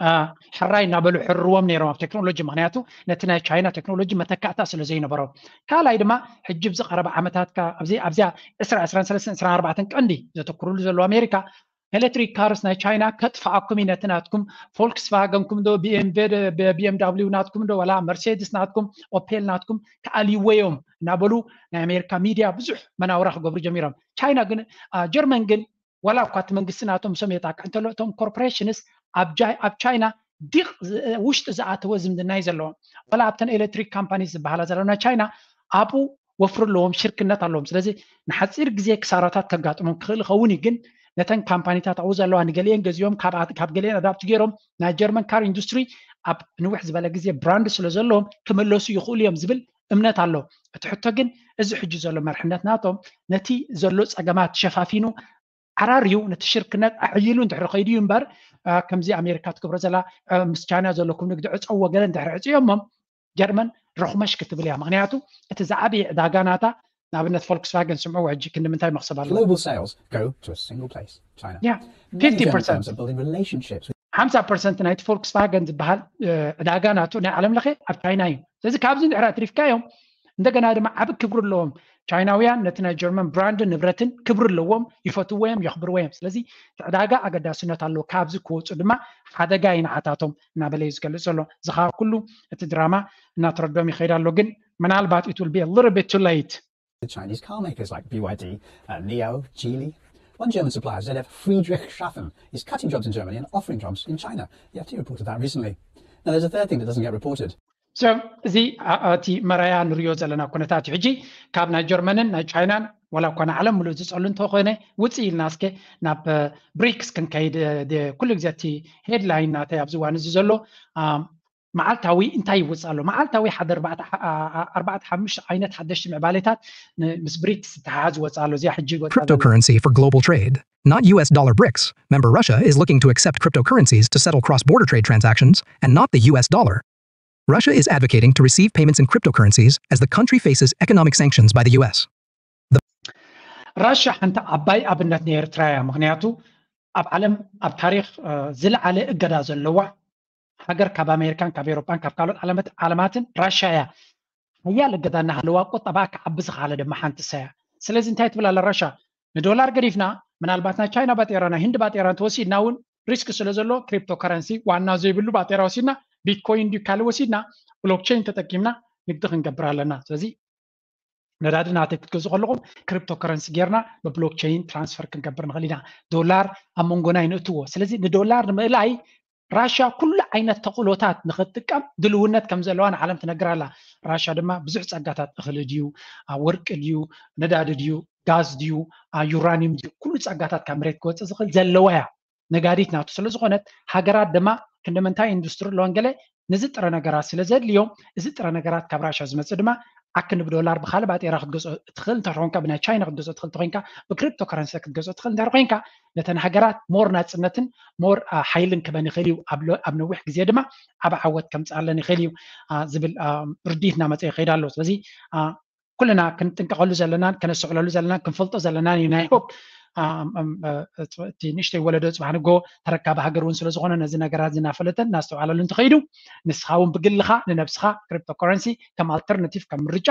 አ፣ ሕራይ እናበሉ ሕርዎም ነይሮም ኣብ ቴክኖሎጂ፣ ምክንያቱ ነቲ ናይ ቻይና ቴክኖሎጂ መተካእታ ስለ ዘይነበሮም። ካልኣይ ድማ ሕጂ ኣብዚ ቀረባ ዓመታት ከ ኣብዚ ኣብዚኣ ዕስራ ዕስራን ሰለስተን ዕስራን ኣርባዕተን ቀንዲ ዘተኩርሉ ዘለዉ ኣሜሪካ ኤሌክትሪክ ካርስ ናይ ቻይና ከጥፍኣኩም እዩ፣ ነቲ ናትኩም ፎልክስቫገንኩም ዶ ቢኤምደብሊው ናትኩም ዶ ዋላ መርሴድስ ናትኩም ኦፔል ናትኩም ክኣልይዎ እዮም እናበሉ ናይ ኣሜሪካ ሚድያ ብዙሕ መናውራ ክገብሩ ጀሚሮም። ቻይና ግን ጀርመን ግን ዋላ እኳ እቲ መንግስቲ ናቶም ምሶም የጣቅዕ እንተሎ እቶም ኮርፖሬሽንስ ኣብ ቻይና ዲቕ ውሽጢ ዝኣተወ ዝምድና እዩ ዘለዎም። ዋላ ኣብተን ኤሌክትሪክ ካምፓኒ ዝበሃላ ዘለዉ ናይ ቻይና ኣብኡ ወፍሪ ኣለዎም፣ ሽርክነት ኣለዎም። ስለዚ ንሓፂር ግዜ ክሳራታት ከጋጥሞም ክኽእል ይኸውን እዩ፣ ግን ነተን ካምፓኒታት ኣብኡ ዘለዋ ንገሊአን ገዚኦም ካብ ገሊአን ኣዳፕት ገይሮም ናይ ጀርመን ካር ኢንዱስትሪ ኣብ ንውሕ ዝበለ ግዜ ብራንድ ስለ ዘለዎም ክምለሱ ይኽእሉ እዮም ዝብል እምነት ኣሎ። እቲ ሕቶ ግን እዚ ሕጂ ዘሎ መርሕነት ናቶም ነቲ ዘሎ ፀገማት ሸፋፊኑ ዓራርዩ ነቲ ሽርክነት ኣዕይሉ እንድሕሪ ከይዱ እዩ እምበር ከምዚ ኣሜሪካ ትገብሮ ዘላ ምስ ቻይና ዘለኩም ንግዲ ዕፀዎ ገለ እንድሕሪ ዕፅዮሞም ጀርመን ረኹመሽ ክትብል እያ። ምክንያቱ እቲ ዝዓበየ ዕዳጋ ናታ ንኣብነት ፎልክስቫገን ስምዕዎ ሕጂ ክንዲ ምንታይ መክሰብ ኣለዎ? Global sales go to a single place, China. Yeah, fifty percent. Building relationships. ሓምሳ ፐርሰንት ናይቲ ፎልክስቫገን ዝበሃል ዕዳጋ ናቱ ናይ ዓለም ለኸ ኣብ ቻይና እዩ። ስለዚ ካብዚ እንድሕር ኣትሪፍካዮም እንደገና ድማ ዓብ ክብሪ ኣለዎም። ቻይናውያን ነቲ ናይ ጀርመን ብራንድን ንብረትን ክብሪ ኣለዎም፣ ይፈትዎ እዮም፣ የኽብርዎ እዮም። ስለዚ እቲ ዕዳጋ ኣገዳስነት ኣለዎ፣ ካብዚ ክወፁ ድማ ሓደጋ እዩ ንዓታቶም እናበለ እዩ ዝገልፅ ዘሎ። እዚ ከዓ ኩሉ እቲ ድራማ እናተረዶም ይኸይድ ኣሎ። ግን ምናልባት it will be a little bit too late. The Chinese car makers like B Y D, uh, Nio, Geely. One German supplier, Z F Friedrichshafen, is cutting jobs in Germany and offering jobs in China. The F T reported that recently. Now, there's a third thing that doesn't get reported. So እዚ እቲ መራያ ንሪኦ ዘለና ኩነታት እዩ። ሕጂ ካብ ናይ ጀርመንን ናይ ቻይናን ዋላ እኳ ንዓለም ሙሉእ ዝፀሉ እንተኾነ ውፅእ ኢልና እስከ ናብ ብሪክስ ክንከይድ። ኩሉ ግዜ እቲ ሄድላይን ናተይ ኣብዚ እዋን እዚ ዘሎ መዓልታዊ እንታይ ይወፅእ ኣሎ? መዓልታዊ ሓደ ኣርባዕተ ሓሙሽተ ዓይነት ሓደሽቲ ምዕባሌታት ምስ ብሪክስ ዝተሓሓዝ ይወፅእ ኣሎ። እዚኣ ሕጂ ይወፅእ ኣሎ። Cryptocurrency for global trade. not U S dollar BRICS. Member Russia is looking to accept cryptocurrencies to settle cross-border trade transactions and not the U S dollar. Russia is advocating to receive payments in cryptocurrencies as the country faces economic sanctions by the U S. ራሻ ሓንቲ ዓባይ ኣብነት ናይ ኤርትራ እያ። ምክንያቱ ኣብ ዓለም ኣብ ታሪክ ዝለዓለ እገዳ ዘለዋ ሃገር ካብ ኣሜሪካን ካብ ኤሮጳን ካብ ካልኦት ዓለማትን ራሻ እያ። ሓያል እገዳ እናሃለዋ ቁጠባ ክዓቢ ዝኸኣለ ድማ ሓንቲ እሳ እያ። ስለዚ እንታይ ትብል ኣላ ራሻ? ንዶላር ገዲፍና ምናልባት ናይ ቻይና ባጤራ ናይ ህንዲ ባጤራ እንተወሲድና እውን ሪስክ ስለ ዘሎ ክሪፕቶ ከረንሲ ዋና ዘይብሉ ባጤራ ወሲድና ቢትኮይን ድዩ ካልእ ወሲድና ብሎክቸይን ተጠቂምና ንግዲ ክንገብር ኣለና። ስለዚ ነዳዲ ናተይ ክትገዙ ከለኹም ክሪፕቶ ከረንሲ ጌርና ብብሎክቸይን ትራንስፈር ክንገብር ንኽእል ኢና። ዶላር ኣብ መንጎና ይንእትዎ። ስለዚ ንዶላር ንምእላይ ራሻ ኩሉ ዓይነት ተኽእሎታት ንኽትጥቀም ድልውነት ከም ዘለዋ ንዓለም ትነግር ኣላ። ራሻ ድማ ብዙሕ ጸጋታት እኽሊ ድዩ፣ ወርቂ ድዩ፣ ነዳዲ ድዩ፣ ጋዝ ድዩ፣ ዩራኒየም ድዩ፣ ኩሉ ጸጋታት ካብ መሬት ክወፅእ ዝኽእል ዘለዋ እያ። ነጋዲት ናቱ ስለ ዝኾነት ሃገራት ድማ ክንዲ ምንታይ ኢንዱስትሪ ኣለወን ገለ ነዚ ጥረ ነገራት ስለ ዘድልዮም እዚ ጥረ ነገራት ካብ ራሻ ዝመፅእ ድማ ኣክንዲ ብዶላር ብካልእ ባጤራ ክትገዝኦ እትኽእል እንተኾንካ ብናይ ቻይና ክትገዝኦ እትኽእል እንተኾንካ ብክሪፕቶ ከረንሲ ክትገዝኦ እትኽእል እንተ ኮይንካ ነተን ሃገራት ሞር ናፅነትን ሞር ሓይልን ክበን ይኽእል እዩ። ኣብ ነዊሕ ግዜ ድማ ዓብ ዓወት ከምፅኣለን ይኽእል እዩ ዝብል ርድኢት እናመፀ ይኸይድ ኣሎ። ስለዚ ኩልና ክንጥንቀቐሉ ዘለናን ከነስተውዕለሉ ዘለናን ክንፈልጦ ዘለናን እዩ ናይ ሆፕ እቲ ንእሽተይ ወለዶ ፅባሕ ንጎ ተረካቢ ሃገር እውን ስለዝኾነ ነዚ ነገራት ዝናፈለጠን እናስተውዓለሉ እንተኸይዱ ንስኻ እውን ብግልኻ ንነብስኻ ክሪፕቶ ከረንሲ ከም ኣልተርናቲቭ ከም ምርጫ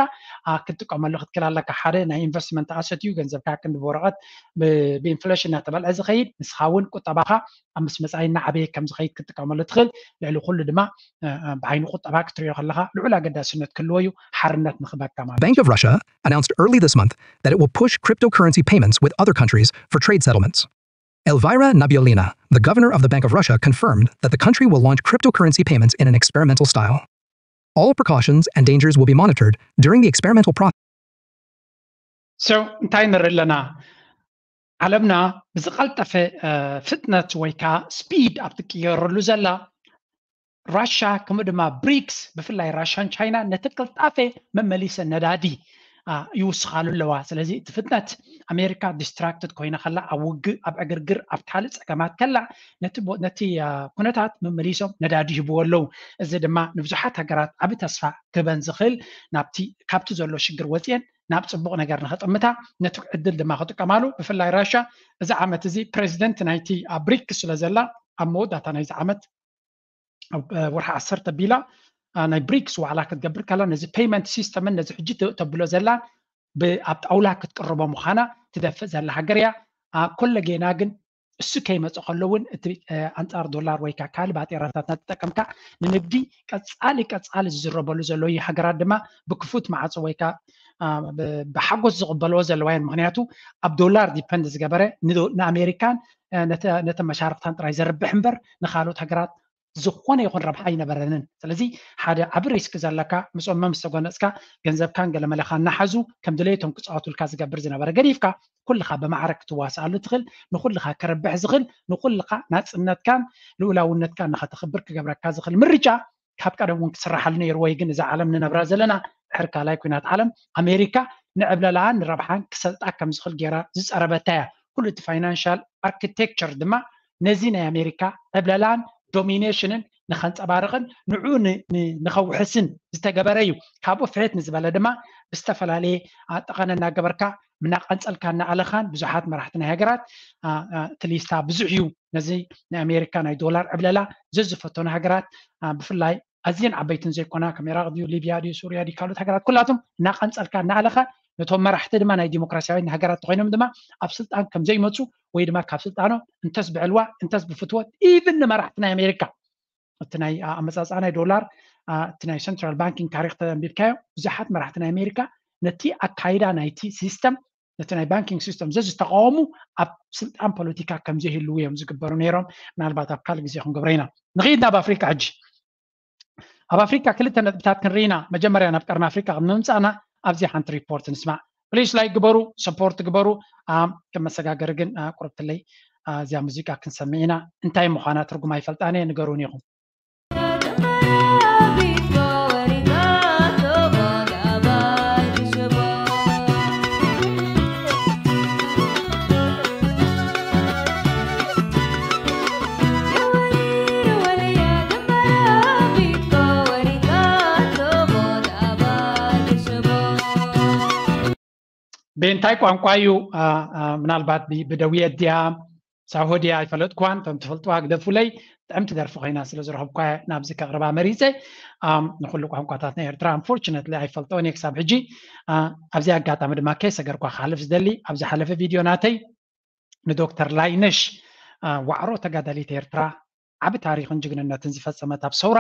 ክትጥቀመሉ ክትክእል ኣለካ። ሓደ ናይ ኢንቨስትመንት ኣሰት እዩ። ገንዘብካ ክንዲ ብወረቐት ብኢንፍሌሽን እናተበልዐ ዝኸይድ ንስኻ እውን ቁጠባኻ ኣብ ምስ መፃኢ እናዓበየ ከም ዝኸይድ ክትጥቀመሉ ትኽእል። ልዕሊ ኩሉ ድማ ብዓይኒ ቁጠባ ክትሪኦ ከለካ ልዑል ኣገዳስነት ክህልዎ እዩ። ሓርነት ንክበካ ማለት Bank of Russia announced early this month that it will push cryptocurrency payments with other countries for trade settlements. Elvira Nabiullina, the governor of the Bank of Russia, confirmed that the country will launch cryptocurrency payments in an experimental style. All precautions and dangers will be monitored during the experimental process. So እንታይ ንርኢ ኣለና? ዓለምና ብዝቐልጠፈ ፍጥነት ወይ ከዓ ስፒድ ኣብ ትቅየረሉ ዘላ ራሻ ከምኡ ድማ ብሪክስ ብፍላይ ራሻን ቻይና ነቲ ቅልጣፈ መመሊሰ ነዳዲ ይውስኻሉ ኣለዋ። ስለዚ እቲ ፍጥነት ኣሜሪካ ዲስትራክትድ ኮይና ከላ ኣብ ውግእ ኣብ ዕግርግር ኣብ ካልእ ፀገማት ከላ ነቲ ኩነታት መመሊሶም ነዳዲ ይህብዎ ኣለዉ። እዚ ድማ ንብዙሓት ሃገራት ዓቢ ተስፋ ክህበን ዝኽእል ናብቲ ካብቲ ዘሎ ሽግር ወፅየን ናብ ፅቡቕ ነገር ንኸጥምታ ነቲ ዕድል ድማ ክጥቀማሉ ብፍላይ ራሻ እዚ ዓመት እዚ ፕሬዚደንት ናይቲ ኣብ ብሪክስ ስለ ዘላ ኣብ መወዳእታ ናይዚ ዓመት ወርሒ ዓሰርተ ቢላ ናይ ብሪክስ ዋዕላ ክትገብር ከላ ነዚ ፔይመንት ሲስተምን ነዚ ሕጂ ተብሎ ዘላ ኣብ ጣውላ ክትቅርቦ ምዃና ትደፍእ ዘላ ሃገር እያ። ኮለጌና ግን እሱ ከይመፀ ከሎ እውን እቲ ኣንፃር ዶላር ወይ ከዓ ካልእ ባጤራታት እናተጠቀምካ ንንግዲ ቀፃሊ ቀፃሊ ዝዝረበሉ ዘሎ እዩ። ሃገራት ድማ ብክፉት ማዕፆ ወይ ከዓ ብሓጎስ ዝቕበልዎ ዘለዋ እየን። ምክንያቱ ኣብ ዶላር ዲፐንድ ዝገበረ ንኣሜሪካን ነተ መሻርክታን ጥራይ ዘርብሕ እምበር ንካልኦት ሃገራት ዝኾነ ይኹን ረብሓ ኣይነበረንን። ስለዚ ሓደ ዓቢ ሪስክ ዘለካ ምስኦም መምስ ተጎነፅካ ገንዘብካን ገለመለካ እናሓዙ ከም ድሌቶም ክፃወቱልካ ዝገብር ዝነበረ ገዲፍካ ኩልኻ ብማዕረ ክትዋስኣሉ ትኽእል፣ ንኹልኻ ክረብሕ ዝኽእል፣ ንኹልኻ ናፅነትካን ልኡላውነትካን ንኸተኽብር ክገብረካ ዝኽእል ምርጫ ካብ ቀደም እውን ክስራሓሉ ነይሩ ወይ ግን እዛ ዓለም ንነብራ ዘለና ድሕሪ ካልኣይ ኩናት ዓለም ኣሜሪካ ንዕብለላን ንረብሓን ክሰልጣ ከም ዝኽእል ገይራ ዝፀረበታ እያ። ኩሉ እቲ ፋይናንሻል ኣርኪቴክቸር ድማ ነዚ ናይ ኣሜሪካ ዕብለላን ዶሚኔሽንን ንኸንፀባርቕን ንዑ ንኸውሕስን ዝተገበረ እዩ። ካብኡ ፍሕት ንዝበለ ድማ ብዝተፈላለየ ጠቐነ እናገበርካ እናቐንፀልካ እናኣለኻን ብዙሓት መራሕቲ ናይ ሃገራት እቲ ሊስታ ብዙሕ እዩ። ነዚ ናይ ኣሜሪካ ናይ ዶላር ዕብለላ ዘዝፈተኑ ሃገራት ብፍላይ ኣዝየን ዓበይትን ዘይኮና ከም ኢራቅ ድዩ ሊብያ ድዩ ሱርያ ድዩ ካልኦት ሃገራት ኩላቶም እናቐንፀልካ እናኣለኻ ነቶም መራሕቲ ድማ ናይ ዲሞክራሲያዊ ሃገራት ተኮይኖም ድማ ኣብ ስልጣን ከም ዘይመፁ ወይ ድማ ካብ ስልጣኖም እንተስ ብዕልዋ እንተስ ብፍትወት ኢቭን ንመራሕቲ ናይ ኣሜሪካ እቲ ናይ ኣመፃፅኣ ናይ ዶላር እቲ ናይ ሰንትራል ባንኪንግ ታሪክ ተንቢብካዮ ብዙሓት መራሕቲ ናይ ኣሜሪካ ነቲ ኣካይዳ ናይቲ ሲስተም ነቲ ናይ ባንኪንግ ሲስተም ዘዝተቃወሙ ኣብ ስልጣን ፖለቲካ ከም ዘይህልዉ እዮም ዝግበሩ ነይሮም። ምናልባት ኣብ ካልእ ግዜ ክንገብሮ ኢና። ንኽይድ ናብ ኣፍሪካ ሕጂ ኣብ ኣፍሪካ ክልተ ነጥብታት ክንርኢ ኢና። መጀመርያ ናብ ቀርኒ ኣፍሪካ ከም ንምምፃእና ኣብዚ ሓንቲ ሪፖርት ንስማዕ። ፕሊስ ላይክ ግበሩ፣ ሰፖርት ግበሩ። ከም መሰጋገሪ ግን ቁርብትለይ እዚኣ ሙዚቃ ክንሰምዕ ኢና። እንታይ ምዃና ትርጉም ኣይፈልጣን እየ፣ ንገሩን ኢኹም። እንታይ ቋንቋ እዩ? ምናልባት ብደውየ ድያ ሳሆ ድያ ኣይፈለጥኳን። እቶም ትፈልጥዋ ግደፉለይ። ጥዕምቲ ደርፊ ኮይና ስለ ዝረኸብኳ ናብዚ ከቕርባ መሪፀ። ንኩሉ ቋንቋታት ናይ ኤርትራ unfortunately ኣይፈልጦን እየ ክሳብ ሕጂ። ኣብዚ ኣጋጣሚ ድማ ከይሰገርኳ ክሓልፍ ዝደሊ፣ ኣብ ዝሓለፈ ቪድዮ ናተይ ንዶክተር ላይነሽ ዋዕሮ ተጋዳሊት ኤርትራ ዓቢ ታሪኽን ጅግንነትን ዝፈጸመት ኣብ ሰውራ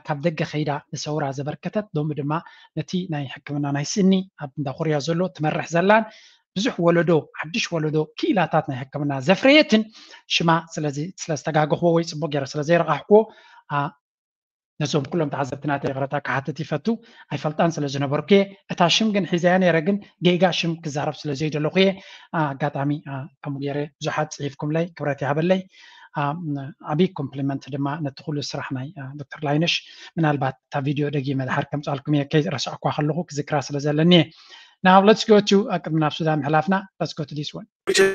ካብ ደገ ከይዳ ንሰውራ ዘበርከተት፣ ሎሚ ድማ ነቲ ናይ ሕክምና ናይ ስኒ ኣብ እንዳ ኮርያ ዘሎ ትመርሕ ዘላን ብዙሕ ወለዶ ሓድሽ ወለዶ ክኢላታት ናይ ሕክምና ዘፍረየትን ሽማ ስለዚ ስለዝተጋገኽዎ ወይ ጽቡቅ ገይረ ስለዘይረቃሕክዎ ነዞም ኩሎም ተዓዘብቲ ናተይ ይቕረታ ክሓትት ይፈቱ። ኣይፈልጣን ስለ ዝነበርኩ እየ። እታ ሽም ግን ሒዘያ ነይረ፣ ግን ጌጋ ሽም ክዛረብ ስለ ዘይደለኹ እየ። ኣጋጣሚ ከምኡ ገይረ ብዙሓት ጽሒፍኩምለይ፣ ክብረት ይሃበለይ። ዓብዪ ኮምፕሊመንት ድማ ነቲ ኩሉ ስራሕ ናይ ዶክተር ላይነሽ። ምናልባት እታ ቪድዮ ደጊመ ድሓር ከምጻልኩም እየ፣ ከይረሳዕኳ ከለኹ ክዝክራ ስለ ዘለኒ እየ። Now let's go to ቅድሚ ናብ ሱዳን ምሕላፍና let's go to this one.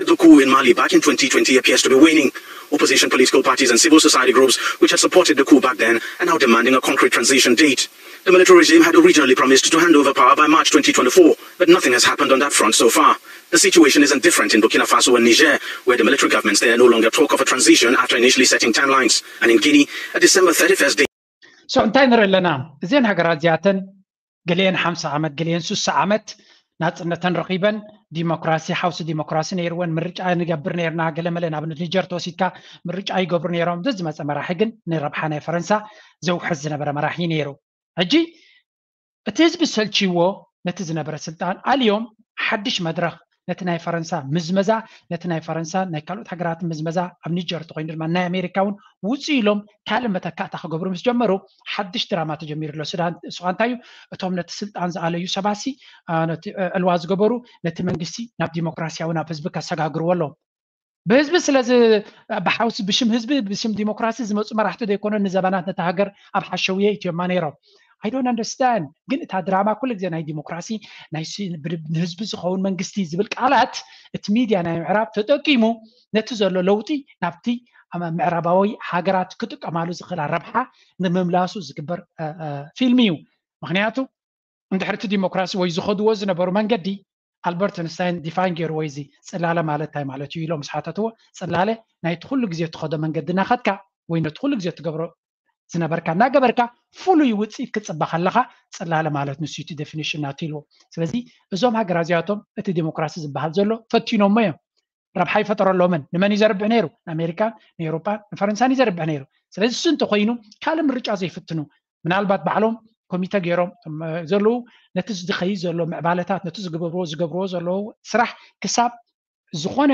The coup in Mali back in twenty twenty appears to be waning. Opposition political parties and civil society groups which had supported the coup back then are now demanding a concrete transition date. The military regime had originally promised to hand over power by March twenty twenty-four, but nothing has happened on that front so far. The situation isn't different in Burkina Faso and Niger, where the military governments there no longer talk of a transition after initially setting timelines. And in Guinea, a December thirty-first date. So እንታይ ንርኢ ኣለና? እዘን ሃገራት እዚኣተን ገሊአን ሓምሳ ዓመት ገሊአን ሱሳ ዓመት ናፅነተን ረኺበን ዲሞክራሲ ሓውሲ ዲሞክራሲ ነይርወን ምርጫ ንገብር ነርና ገለመለ ንኣብነት ኒጀር ተወሲድካ ምርጫ ይገብሩ ነይሮም። ዝመፀ መራሒ ግን ንረብሓ ናይ ፈረንሳ ዘውሕስ ዝነበረ መራሒ ነይሩ። ሕጂ እቲ ህዝቢ ሰልችዎ ነቲ ዝነበረ ስልጣን ኣልዮም ሓድሽ መድረኽ ነቲ ናይ ፈረንሳ ምዝመዛ ነቲ ናይ ፈረንሳ ናይ ካልኦት ሃገራት ምዝመዛ ኣብ ኒጀር ተኮይኑ ድማ ናይ ኣሜሪካ እውን ውፅእ ኢሎም ካልእ መተካእታ ክገብሩ ምስ ጀመሩ ሓድሽ ድራማ ተጀሚሩ ኣሎ። ሱዳን እሱኻ እንታይ እዩ እቶም ነቲ ስልጣን ዝኣለዩ ሰባሲ ነቲ ዕልዋ ዝገበሩ ነቲ መንግስቲ ናብ ዲሞክራሲያዊ ናብ ህዝቢ ከሰጋግርዎ ኣለዎም። ብህዝቢ ስለዚ ብሓውሲ ብሽም ህዝቢ ብሽም ዲሞክራሲ ዝመፁ መራሕቲ ዘይኮነ ንዘበናት ነቲ ሃገር ኣብ ሓሸውየ ኢትዮማ ነይሮም። I don't understand ግን እታ ድራማ ኩሉ ግዜ ናይ ዲሞክራሲ ንህዝቢ ዝኸውን መንግስቲ ዝብል ቃላት እቲ ሚድያ ናይ ምዕራብ ተጠቂሙ ነቲ ዘሎ ለውጢ ናብቲ ምዕራባዊ ሃገራት ክጥቀማሉ ዝኽእላ ረብሓ ንምምላሱ ዝግበር ፊልም እዩ። ምክንያቱ እንድሕር እቲ ዲሞክራሲ ወይ ዝኸድዎ ዝነበሩ መንገዲ ኣልበርት ኣንስታይን ዲፋይን ገይርዎ እዚ ፅላለ ማለት እንታይ ማለት እዩ ኢሎም ምስ ሓተትዎ ፅላለ ናይቲ ኩሉ ግዜ ትኸዶ መንገዲ እናኸድካ ወይ ነቲ ኩሉ ግዜ ትገብሮ ዝነበርካ እናገበርካ ፍሉይ ውፅኢት ክፅበ ከለካ ፅላለ ማለት ንሱ እቲ ዴፊኒሽን ናቱ ኢልዎ። ስለዚ እዞም ሃገራት እዚኣቶም እቲ ዲሞክራሲ ዝበሃል ዘሎ ፈቲኖሞ እዮም። ረብሓ ይፈጠረሎምን ንመን እዩ ዘርብሕ ነይሩ? ንኣሜሪካን ንኤውሮጳን ንፈረንሳን እዩ ዘርብሕ ነይሩ። ስለዚ እሱ እንተኮይኑ ካልእ ምርጫ ዘይፍትኑ ምናልባት ባዕሎም ኮሚተ ገይሮም ዘለዉ ነቲ ዝኸይድ ዘሎ ምዕባለታት ነቲ ዝግበርዎ ዝገብርዎ ዘለዉ ስራሕ ክሳብ ዝኾነ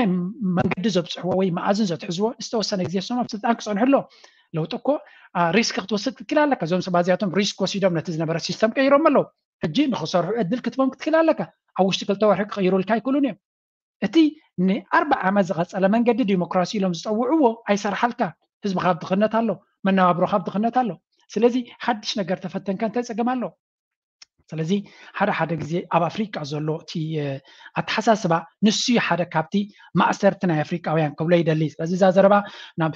መንገዲ ዘብፅሕዎ ወይ መኣዝን ዘትሕዝዎ ዝተወሰነ ግዜ ስም ኣብ ስልጣን ክፀንሑ ኣሎ። ለውጢ እኮ ሪስክ ክትወስድ ክትክል ኣለካ። እዞም ሰባት እዚኣቶም ሪስክ ወሲዶም ነቲ ዝነበረ ሲስተም ቀይሮም ኣለዉ። ሕጂ ንክሰርሑ ዕድል ክትቦም ክትክል ኣለካ። ኣብ ውሽጢ ክልተ ወርሒ ክቀይሩልካ ኣይክእሉን እዮም። እቲ ንኣርባ ዓመት ዝቐጸለ መንገዲ ዲሞክራሲ ኢሎም ዝጸውዕዎ ኣይሰርሓልካ። ህዝቢ ካብ ድኽነት ኣሎ፣ መነባብሮ ካብ ድኽነት ኣሎ። ስለዚ ሓድሽ ነገር ተፈተንካ እንታይ ጸገም ኣሎ? ስለዚ ሓደ ሓደ ግዜ ኣብ ኣፍሪቃ ዘሎ እቲ ኣተሓሳስባ ንሱ ሓደ ካብቲ ማእሰርቲ ናይ ኣፍሪቃውያን ክብሎ ይደሊ። ስለዚ እዛ ዘረባ ናብ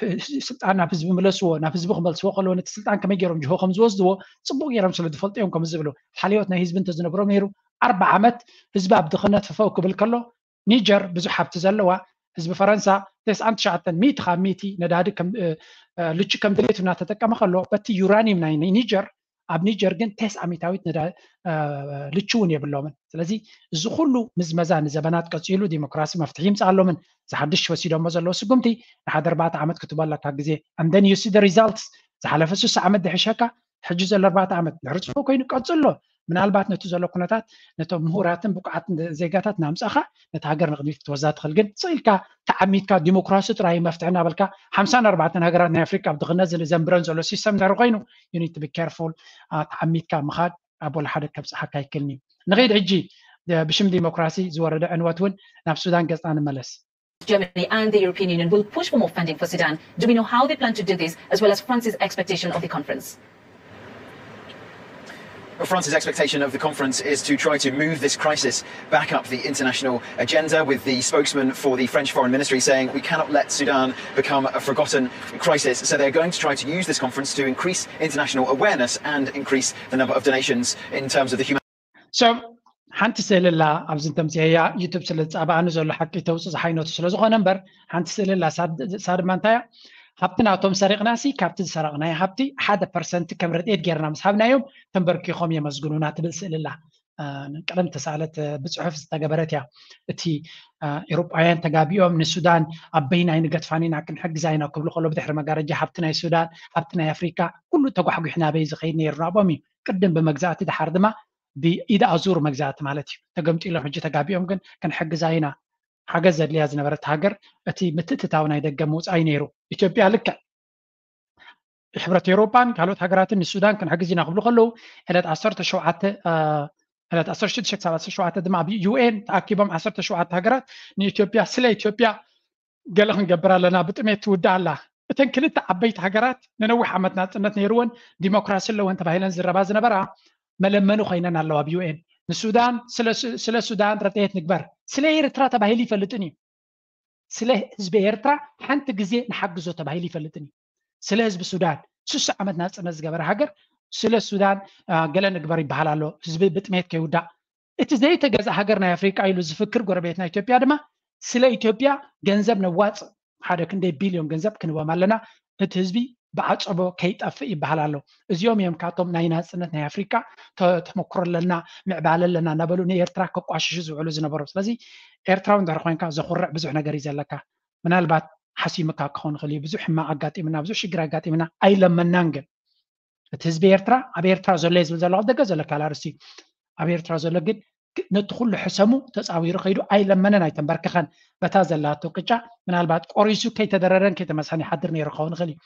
ስልጣን ናብ ህዝቢ ምለስዎ፣ ናብ ህዝቢ ክመልስዎ ከለዎ ነቲ ስልጣን ከመይ ገይሮም ጅሆ ከም ዝወስድዎ ጽቡቅ ገይሮም ስለ ዝፈልጡ እዮም ከም ዝብሉ። ሓልዮት ናይ ህዝቢ እንተዝነብሮም ነይሩ ኣርባ ዓመት ህዝቢ ኣብ ድኽነት ፈፈው ክብል ከሎ ኒጀር ብዙሕ ሃብቲ ዘለዋ ህዝቢ ፈረንሳ ተስዓን ትሽዓተን ሚእቲ ካብ ሚእቲ ነዳዲ ልቹ ከም ድሌቱ እናተጠቀመ ከሎ በቲ ዩራኒየም ናይ ኒጀር ኣብ ኒጀር ግን ተስዓ ሚእታዊት ልቹ እውን የብሎምን። ስለዚ እዚ ኩሉ ምዝመዛ ንዘበናት ቀፂሉ ዲሞክራሲ መፍትሒ ይምፅኣሎምን ዝሓድሽ ወሲዶሞ ዘለዎ ስጉምቲ ንሓደ ኣርባዕተ ዓመት ክትበለካ ግዜ and then you see the results ዝሓለፈ ስሳ ዓመት ድሕሸካ ሕጂ ዘሎ ኣርባዕተ ዓመት ድሕሪ ፅፉ ኮይኑ ቀፅሎ ምናልባት ነቲ ዘሎ ኩነታት ነቶም ምሁራትን ብቁዓት ዜጋታት ናምፃኻ ነቲ ሃገር ንቅድሚት ክትወዛ ትኽእል ግን ስኢልካ ተዓሚትካ ዲሞክራሲ ጥራይ መፍትሒ እናበልካ ሓምሳን ኣርባዕተን ሃገራት ናይ ኣፍሪካ ኣብ ድኽነት ዘንብረን ዘሎ ሲስተም እንድሕር ኮይኑ you need to be careful ተዓሚትካ ምኻድ ኣብ ወላ ሓደ ከብፅሓካ ኣይክልኒ። ንኸይድ ሕጂ ብሽም ዲሞክራሲ ዝወረደ ዕንወት እውን ናብ ሱዳን ገፅና ንመለስ። Germany and the European Union will push for more funding for Sudan. Do we know how they plan to do this, as well as France's expectation of the conference? France's expectation of the conference is to try to move this crisis back up the international agenda, with the spokesman for the French Foreign Ministry saying we cannot let Sudan become a forgotten crisis. So they're going to try to use this conference to increase international awareness and increase the number of donations in terms of the humanitarian. So ሓንቲ ስእሊ ኣላ ኣብዚ እንተምፅየያ ዩቱብ ስለ ዝፃበኣኒ ዘሎ ሓቂ ተውፅእ ዝሓይነቱ ስለ ዝኾነ እምበር ሓንቲ ስእሊ ኣላ። እሳ ድማ እንታይ እያ? ሃብቲ ናቶም ሰሪቕናሲ ካብቲ ዝሰረቕናዮ ሃብቲ ሓደ ፐርሰንት ከም ረድኤት ጌርና ምስ ሃብናዮም ተንበርኪኾም የመስግኑና ትብል ስእሊ ኣላ። ቀደም ተሳእለት ብፅሑፍ ዝተገበረት እያ። እቲ ኤሮጳውያን ተጋቢኦም ንሱዳን ኣብ በይናይ ንገድፋን ኢና ክንሕግዛ ኢና ክብሉ ከሎ ብድሕሪ መጋረጃ ሃብቲ ናይ ሱዳን ሃብቲ ናይ ኣፍሪካ ኩሉ ተጓሕጒሕና በይ ዝኸይድ ነይሩ ናብኦም እዩ። ቅድም ብመግዛእቲ ድሓር ድማ ብኢድ ኣዙር መግዛእቲ ማለት እዩ። ተገምጢሎም ሕጂ ተጋቢኦም ግን ክንሕግዛ ኢና ሓገዝ ዘድልያ ዝነበረት ሃገር እቲ ምትእትታው ናይ ደገ ምውፃእ እዩ ነይሩ። ኢትዮጵያ ልክዕ ሕብረት ኤውሮጳን ካልኦት ሃገራትን ንሱዳን ክንሕግዝ ኢና ክብሉ ከለዉ ዕለት ዓሰርተ ሸውዓተ ዕለት ዓሰርተ ሽዱሽተ ክሳብ ዓሰርተ ሸውዓተ ድማ ኣብ ዩኤን ተኣኪቦም ዓሰርተ ሸውዓተ ሃገራት ንኢትዮጵያ ስለ ኢትዮጵያ ገለ ክንገብር ኣለና ብጥሜት ትውዳእ ኣላ። እተን ክልተ ዓበይቲ ሃገራት ንነዊሕ ዓመት ናፅነት ነይርወን ዲሞክራሲ ኣለወን ተባሂለን ዝረባ ዝነበራ መለመኒ ኮይነን ኣለዋ ኣብ ዩኤን። ንሱዳን ስለ ሱዳን ረድኤት ንግበር። ስለ ኤርትራ ተባሂሉ ይፈልጥን እዩ። ስለ ህዝቢ ኤርትራ ሓንቲ ግዜ ንሓግዞ ተባሂሉ ይፈልጥን እዩ። ስለ ህዝቢ ሱዳን ስሱ ዓመት ናፅነት ዝገበረ ሃገር ስለ ሱዳን ገለ ንግበር ይበሃል ኣሎ። ህዝቢ ብጥሜት ከይውዳእ እቲ ዘይተገዝእ ሃገር ናይ ኣፍሪቃ ኢሉ ዝፍክር ጎረቤትና ኢትዮጵያ ድማ ስለ ኢትዮጵያ ገንዘብ ነዋፅእ ሓደ ክንደይ ቢልዮን ገንዘብ ክንቦም ኣለና እቲ ህዝቢ ብዓፀቦ ከይጠፍእ ይበሃል ኣሎ። እዚኦም እዮም ካቶም ናይ ናፅነት ናይ ኣፍሪቃ ተመክሮ ኣለና ምዕባለ ኣለና እናበሉ ንኤርትራ ከቋሽሹ ዝውዕሉ ዝነበሩ። ስለዚ ኤርትራዊ እንድሕር ኮይንካ ዘኩርዕ ብዙሕ ነገር እዩ ዘለካ። ምናልባት ሓሲምካ ክኸውን ይኽእል እዩ። ብዙሕ ሕማቕ ኣጋጢምና፣ ብዙሕ ሽግር ኣጋጢምና ኣይለመናን። ግን እቲ ህዝቢ ኤርትራ ኣብ ኤርትራ ዘሎ ዝብል ዘለኹ ደገ ዘሎ ካል ኣርስቲ ኣብ ኤርትራ ዘሎ ግን ነቲ ኩሉ ሕሰሙ ተፃዊሩ ከይዱ ኣይለመነን ኣይተንበርክኸን። በታ ዘላቶ ቅጫ ምናልባት ቆሪሱ ከይተደረረን ከይተመሰን ይሓድር ነይሩ ክኸውን ይኽእል እዩ።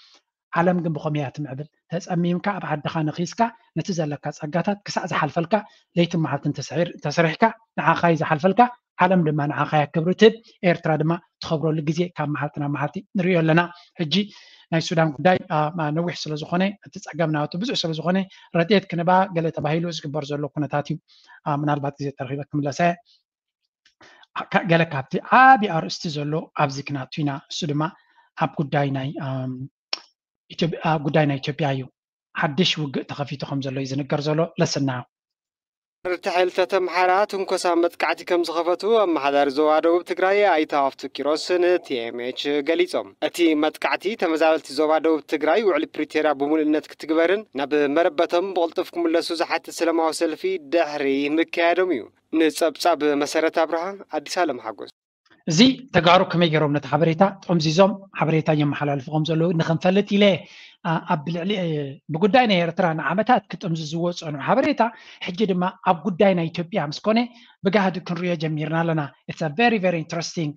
ዓለም ግን ብኸመይ እያ ትምዕብል? ተፀሚምካ ኣብ ዓድኻ ነኺስካ ነቲ ዘለካ ፀጋታት ክሳዕ ዝሓልፈልካ ለይትን መዓልትን ተሰሒር- ተሰሪሕካ ንዓኻ እዩ ዝሓልፈልካ። ዓለም ድማ ንዓኻ እያ ክብሪ ትህብ። ኤርትራ ድማ ትኸብረሉ ግዜ ካብ መዓልቲ ናብ መዓልቲ ንሪኦ ኣለና። ሕጂ ናይ ሱዳን ጉዳይ አ፣ ማ- ነዊሕ ስለ ዝኾነ እቲ ፀገም ናቱ ብዙሕ ስለ ዝኾነ ረድኤት ክንባ ገለ ተባሂሉ ዝግበር ዘሎ ኩነታት እዩ። አ፣ ምናልባት ግዜ ተረኺበ ክምለሰ እየ። ካ- ገለ ካብቲ ዓብዪ ኣርእስቲ ዘሎ ኣብዚ ክናቱ ኢና። እሱ ድማ ኣብ ጉዳይ ናይ ኣም፣ ኢትዮጵያ ጉዳይ ናይ ኢትዮጵያ እዩ። ሓድሽ ውግእ ተኸፊቱ ከም ዘሎ እዩ ዝንገር ዘሎ። ለስና ርቲ ሓይልታት ኣምሓራ ትንኮሳ መጥቃዕቲ ከም ዝኸፈቱ ኣመሓዳሪ ዞባ ደቡብ ትግራይ ኣይተ ሃፍቱ ኪሮስ ንቲኤምኤች ገሊጾም። እቲ መጥቃዕቲ ተመዛበልቲ ዞባ ደቡብ ትግራይ ውዕሊ ፕሪቶርያ ብምሉእነት ክትግበርን ናብ መረበቶም ብቕልጡፍ ክምለሱ ዝሓትት ሰላማዊ ሰልፊ ድሕሪ ምክያዶም እዩ። ንጸብጻብ መሰረት ኣብርሃ ኣዲስ ኣለም ሓጎስ። እዚ ተጋሩ ከመይ ገይሮም ነቲ ሓበሬታ ጠምዚዞም ሓበሬታ የመሓላልፉ ከም ዘለዉ ንክንፈልጥ ኢለ ኣብ ልዕሊ ብጉዳይ ናይ ኤርትራ ንዓመታት ክጥምዝዝዎ ዝፀንሑ ሓበሬታ ሕጂ ድማ ኣብ ጉዳይ ናይ ኢትዮጵያ ምስ ኮነ ብጋህዲ ክንሪኦ ጀሚርና ኣለና። It's a very very interesting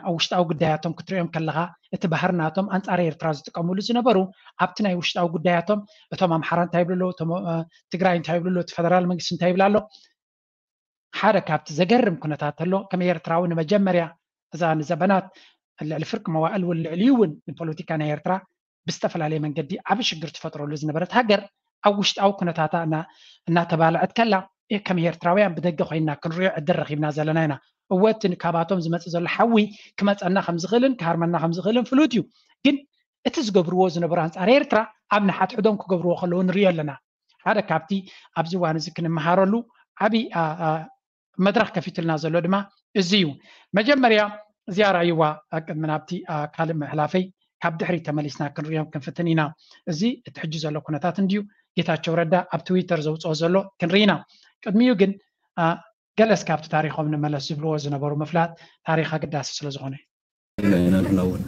ኣብ ውሽጣዊ ጉዳያቶም ክትሪኦም ከለካ እቲ ባህሪ ናቶም ኣንፃር ኤርትራ ዝጥቀምሉ ዝነበሩ ኣብቲ ናይ ውሽጣዊ ጉዳያቶም እቶም ኣምሓራ እንታይ ይብሉ ኣለዉ ትግራይ እንታይ ይብሉ ኣለዉ እቲ ፈደራል መንግስቲ እንታይ ይብል ኣሎ ሓደ ካብቲ ዘገርም ኩነታት ተሎ ከም ኤርትራዊ ንመጀመርያ እዛ ንዘበናት ልዕሊ ፍርቂ መዋእል እውን ልዕሊኡ እውን ንፖለቲካ ናይ ኤርትራ ብዝተፈላለየ መንገዲ ዓብ ሽግር ትፈጥረሉ ዝነበረት ሃገር ኣብ ውሽጣዊ ኩነታታ እናተባልዐት ከላ ከም ኤርትራውያን ብደገ ኮይንና ክንሪኦ ዕድል ረኪብና ዘለና ኢና። እወ እቲ ካባቶም ዝመፅእ ዘሎ ሓዊ ክመፀና ከምዝኽእልን ክሃርመና ከምዝኽእልን ፍሉጥ እዩ። ግን እቲ ዝገብርዎ ዝነበሩ ኣንፃር ኤርትራ ኣብ ንሓድሕዶም ክገብርዎ ከለዉ ንሪኦ ኣለና። ሓደ ካብቲ ኣብዚ እዋን እዚ ክንመሃረሉ ዓብዪ መድረኽ ከፊቱልና ዘሎ ድማ እዚ እዩ። መጀመርያ እዚኣ ርኣይዋ ቅድሚ ናብቲ ካልእ ምሕላፈይ ካብ ድሕሪት ተመሊስና ክንሪኦም ክንፍትን ኢና። እዚ እቲ ሕጂ ዘሎ ኩነታት እንድዩ። ጌታቸው ረዳ ኣብ ትዊተር ዘውፅኦ ዘሎ ክንርኢ ኢና። ቅድሚኡ ግን ገለስ ካብቲ ታሪኾም ንመለስ ዝብልዎ ዝነበሩ ምፍላጥ ታሪኽ ኣገዳሲ ስለዝኾነ እዩ። ኢና ኢና ንሕና እውን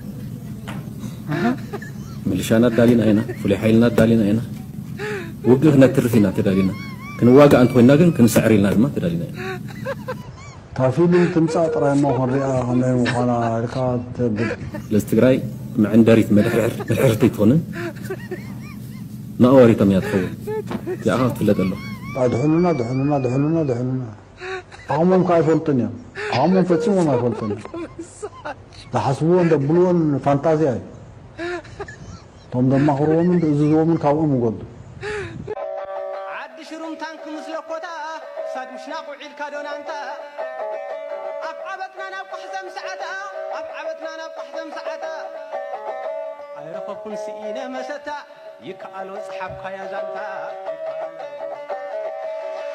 ምልሻና ኣዳሊና ኢና፣ ፍሉይ ሓይልና ኣዳሊና ኢና። ውግእ ክነትርፍ ኢና ተዳሊና፣ ክንዋጋእ እንተኾይንና ግን ክንስዕር ኢልና ድማ ተዳሊና ኢና። እታ ፊልም ትምጻእ ጥራይ እሞ ክንሪኣ ከመይ ምዃና ኢልካ ተብል። ስለዚ ትግራይ መዐንደሪት መድሕርሕር መድሕርሕርቲ ኣይትኾንን፣ መእወሪቶም እያ ትኸውን። እዚኣ ከዓ ክትፍለጥ ኣለዋ። ኣድሕኑና ድሕኑና ድሕኑና ድሕኑና ዓቕሞም ከዓ ኣይፈልጡን እዮም። ዓቕሞም ፈጺሞም ኣይፈልጡን እዮም። ዝሓስብዎን ዘብልዎን ፋንጣዝያ እዩ። እቶም ዘማኽርዎምን ዝእዝዝዎምን ካብኦም ይጎዱ። ዓዲ ሽሩም ታንክ ምስ ለኮታ ክሳድ ምሽናቕ ውዒልካ ዶናንታ ኣብ ዓበጥና ናብ ቋሕዘም ሰዓታ ኣብ ዓበጥና ናብ ቋሕዘም ሰዓታ ኣይረኸብኩን ስኢነ መሰታ ይከኣሎ ጸሓፍካያ ዛንታ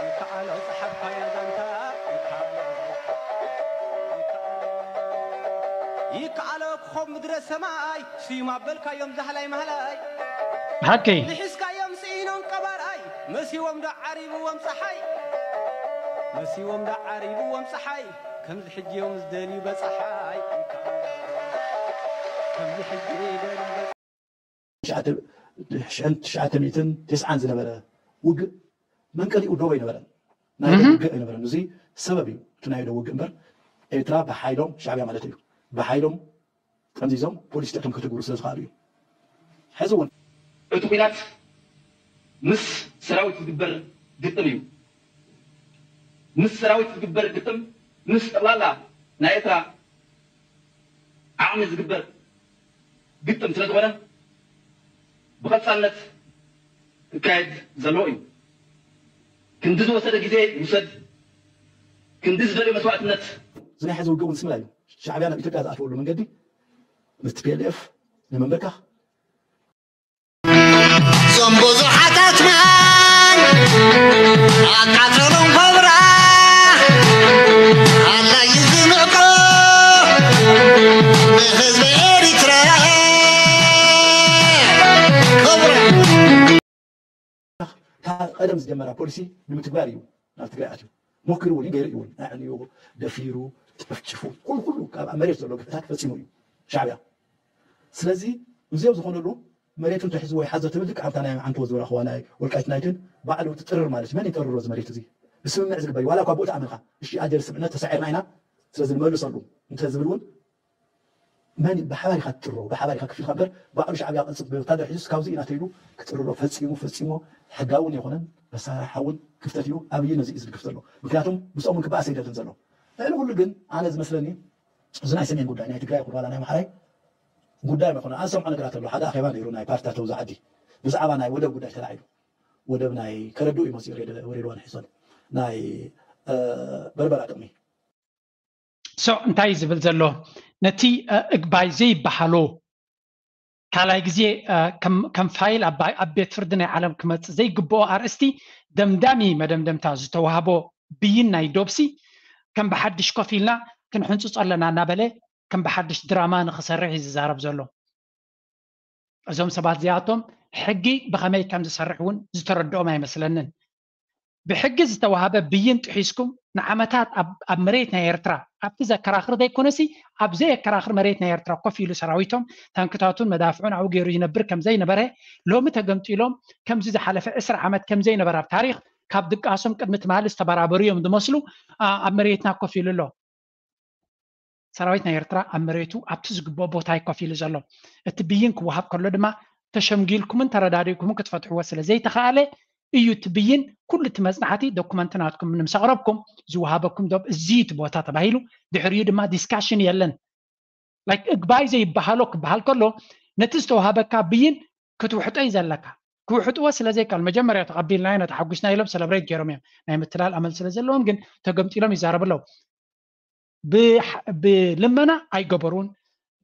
ይከኣሎ ጸሓፍካያ ዛንታ ይከኣሎ ክኾብ ምድረ ሰማይ ስዩም ኣበልካዮም ዛህላይ ማህላይ ብሓቂ ንሒዝካዮም ስኢኖም ቀባርኣይ መሲዎም ዶ ዓሪብዎም ፀሓይ መሲዎም ዶ ዓሪብዎም ፀሓይ ከምዚ ሕጂ እዮም ዝደልዩ በፀሓይ ከምዚ ሕጂ ይደልዩ በፀሓይ ሽሕን ትሽዓተ ሚእትን ተስዓን ዝነበረ ውግእ መንቀሊኡ ዶብ ኣይነበረን። ናይ ዶብ ውግእ ኣይነበረን። እዚ ሰበብ እዩ እቲ ናይ ዶብ ውግእ እምበር ኤርትራ ብሓይሎም ሻዕብያ ማለት እዩ ብሓይሎም ጠምዚዞም ፖሊሲ እቶም ከተግብሩ ስለ ዝኽኣሉ እዩ። ሕዚ እውን እቲ ኲናት ምስ ሰራዊት ዝግበር ግጥም እዩ። ምስ ሰራዊት ዝግበር ግጥም ምስ ጠቕላላ ናይ ኤርትራ ዓቕሚ ዝግበር ግጥም ስለ ዝኾነ ብቐፃልነት ክካየድ ዘለዎ እዩ። ክንዲ ዝወሰደ ግዜ ይውሰድ፣ ክንዲ ዝደልዮ መስዋእትነት እዚ ናይ ሕዚ ውግእ እውን ስምላ እዩ። ሻዕብያ ናብ ኢትዮጵያ ዝኣትወሉ መንገዲ ምስ ቲ ፒ ኤል ኤፍ ንምንብርካኽ እዞም ብዙሓት ኣትማን ኣቃተሎም ኮብራ ኣላዩ ዝንዕቆ ንህዝቢ ኤሪትራ ኮብራ እታ ቀደም ዝጀመራ ፖሊሲ ንምትግባር እዩ ናብ ትግራይ ኣትዩ። ሞኪሩ እውን እዩ፣ ገይሩ እውን ኣዕንዩ፣ ደፊሩ፣ ጨፍጭፉ፣ ኩሉ ኩሉ ካብ ኣብ መሬት ዘሎ ግፍዕታት ፈፂሙ እዩ ሻዕብያ። ስለዚ እዚኦም ዝኾነሉ መሬቱ እንተሒዝዎ ይሓዞ ትብል ልክዕ ኣብታ ናይ ዓንተቦ ዝበረኽዋ ናይ ወልቃይት ናይትን ባዕሉ ትጥርር ማለት እዩ። መን ይጠርሮ እዚ መሬት እዚ? ብስምምዕ ዝግበር እዩ። ዋላ እኳ ብኡ ተኣመንካ እሺ ኣጀር ስምዕነት ተሳዒርና ኢና ስለዚ ንመልሰሉ እንተዝብል እውን መን ብሓባር ኢኻ ትጥርሮ፣ ብሓባር ኢኻ ክፊልካ እምበር ባዕሉ ሻዕብያ ቅርፂ ብወታደር ሒዙስ ካብዚ ኢና ተይሉ ክጥርሮ ፈፂሙ ፈፂሞ ሕጋዊ እውን የኮነን መሳርሓ እውን ክፍተት እዩ። ኣብይ ነዚ እዩ ዝድግፍ ዘሎ። ምክንያቱም ምስኦም እውን ክበኣስ ኣይደልን ዘሎ። ልዕሊ ኩሉ ግን ኣነ ዝመስለኒ እዚ ናይ ሰሜን ጉዳይ ናይ ትግራይ ይኹን ዋላ ናይ ኣምሓራይ ጉዳይ መኮነ ኣንሰምዖ ነገራት ኣሎ። ሓደ ኣኼባ ነይሩ ናይ ፓርቲታት ኣብዚ ዓዲ ብዛዕባ ናይ ወደብ ጉዳይ ተላዒሉ ወደብ ናይ ከረዱ እዩ መፅኡ ሬድ- ሬድዋን ሒሶን ናይ በርበራ ጥቕሚ ሶ እንታይ እዩ ዝብል ዘሎ ነቲ እግባይ ዘይበሃሎ ካልኣይ ግዜ ከም ፋይል ኣብ ቤት ፍርዲ ናይ ዓለም ክመፅእ ዘይግብኦ ኣርእስቲ ደምዳሚ መደምደምታ ዝተዋህቦ ብይን ናይ ዶብሲ ከም ብሓድሽ ኮፍ ኢልና ክንሕንፅፆ ኣለና እናበለ ከም ብሓድሽ ድራማ ንክሰርሕ እዩ ዝዛረብ ዘሎ። እዞም ሰባት እዚኣቶም ሕጊ ብኸመይ ከም ዝሰርሕ እውን ዝተረድኦም ኣይመስለንን። ብሕጊ ዝተዋህበ ብይን ጥሒስኩም ንዓመታት ኣብ መሬት ናይ ኤርትራ ኣብቲ ዘከራኽር ዘይኮነሲ ኣብ ዘየከራኽር መሬት ናይ ኤርትራ ኮፍ ኢሉ ሰራዊቶም ታንክታቱን መዳፍዑን ኣብኡ ገይሩ ይነብር ከም ዘይነበረ ሎሚ ተገምጢሎም ከምዚ ዝሓለፈ ዕስራ ዓመት ከም ዘይነበረ ኣብ ታሪኽ ካብ ድቃሶም ቅድሚ ትማሊ ዝተበራበሩ እዮም ዝመስሉ ኣብ መሬትና ኮፍ ኢሉ ኣሎ። ሰራዊት ናይ ኤርትራ ኣብ መሬቱ ኣብቲ ዝግብኦ ቦታ እዩ ኮፍ ኢሉ ዘሎ። እቲ ብይን ክወሃብ ከሎ ድማ ተሸምጊልኩምን ተረዳዲእኩምን ክትፈትሕዎ ስለ ዘይተኻኣለ እዩ እቲ ብይን ኩሉ እቲ መጽናዕቲ ዶኩመንት ናትኩም ንምስ ኣቕረብኩም ዝወሃበኩም ዶብ እዚ እቲ ቦታ ተባሂሉ ድሕሪኡ ድማ ዲስካሽን የለን። ላይክ እግባይ ዘይበሃሎ ክበሃል ከሎ ነቲ ዝተወሃበካ ብይን ክትውሕጦ እዩ ዘለካ። ክውሕጥዎ ስለ ዘይከኣል መጀመርያ ተቐቢልናዮ ነቲ ሓጒስና ኢሎም ሰለብሬት ገይሮም እዮም ናይ ምትላል ኣመል ስለ ዘለዎም ግን ተገምጢሎም ይዛረቡ ኣለዉ። ብልመና ኣይገበሩን፣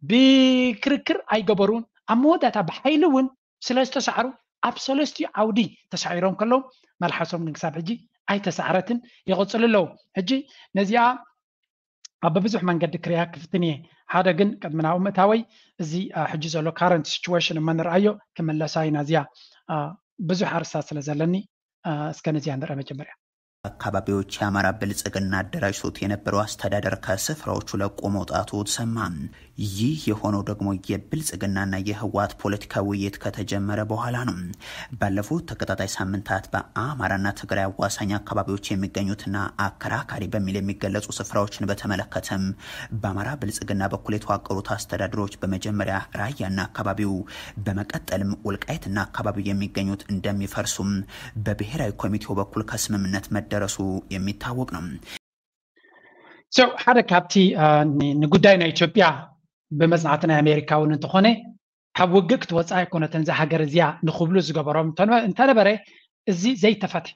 ብክርክር ኣይገበሩን። ኣብ መወዳእታ ብሓይሊ እውን ስለ ዝተሳዕሩ ኣብ ሰለስቲኡ ዓውዲ ተሳዒሮም ከለዉ መልሓሶም ግን ክሳብ ሕጂ ኣይተሳዕረትን ይቕፅሉ ኣለዉ። ሕጂ ነዚኣ ኣብ ብዙሕ መንገዲ ክሪኣ ክፍትን እየ። ሓደ ግን ቅድሚ ናብኡ ምእታወይ እዚ ሕጂ ዘሎ ካረንት ሲቹዌሽን እመ ንርኣዮ ክምለሳ ኢና እዚኣ ብዙሕ ኣርስታት ስለ ዘለኒ እስከ ነዚኣ ንርአ መጀመርያ። አካባቢዎች የአማራ ብልጽግና አደራጅቶት የነበረው አስተዳደር ከስፍራዎቹ ለቆ መውጣቱ ተሰማ። ይህ የሆነው ደግሞ የብልጽግናና የህወሓት ፖለቲካዊ ውይይት ከተጀመረ በኋላ ነው። ባለፉት ተከታታይ ሳምንታት በአማራና ትግራይ አዋሳኝ አካባቢዎች የሚገኙትና አከራካሪ በሚል የሚገለጹ ስፍራዎችን በተመለከተም በአማራ ብልጽግና በኩል የተዋቀሩት አስተዳደሮች በመጀመሪያ ራያና አካባቢው በመቀጠልም ወልቃይትና አካባቢው የሚገኙት እንደሚፈርሱም በብሔራዊ ኮሚቴው በኩል ከስምምነት መደረሱ የሚታወቅ ነው። ሓደ ካብቲ ንጉዳይ ናይ ኢትዮጵያ ብመጽናዕቲ ናይ ኣሜሪካ እውን እንተኾነ ካብ ውግእ ክትወፅእ ኣይኮነትን እዛ ሃገር እዚኣ ንክብሉ ዝገበሮም እንተነበረ እዚ ዘይተፈትሐ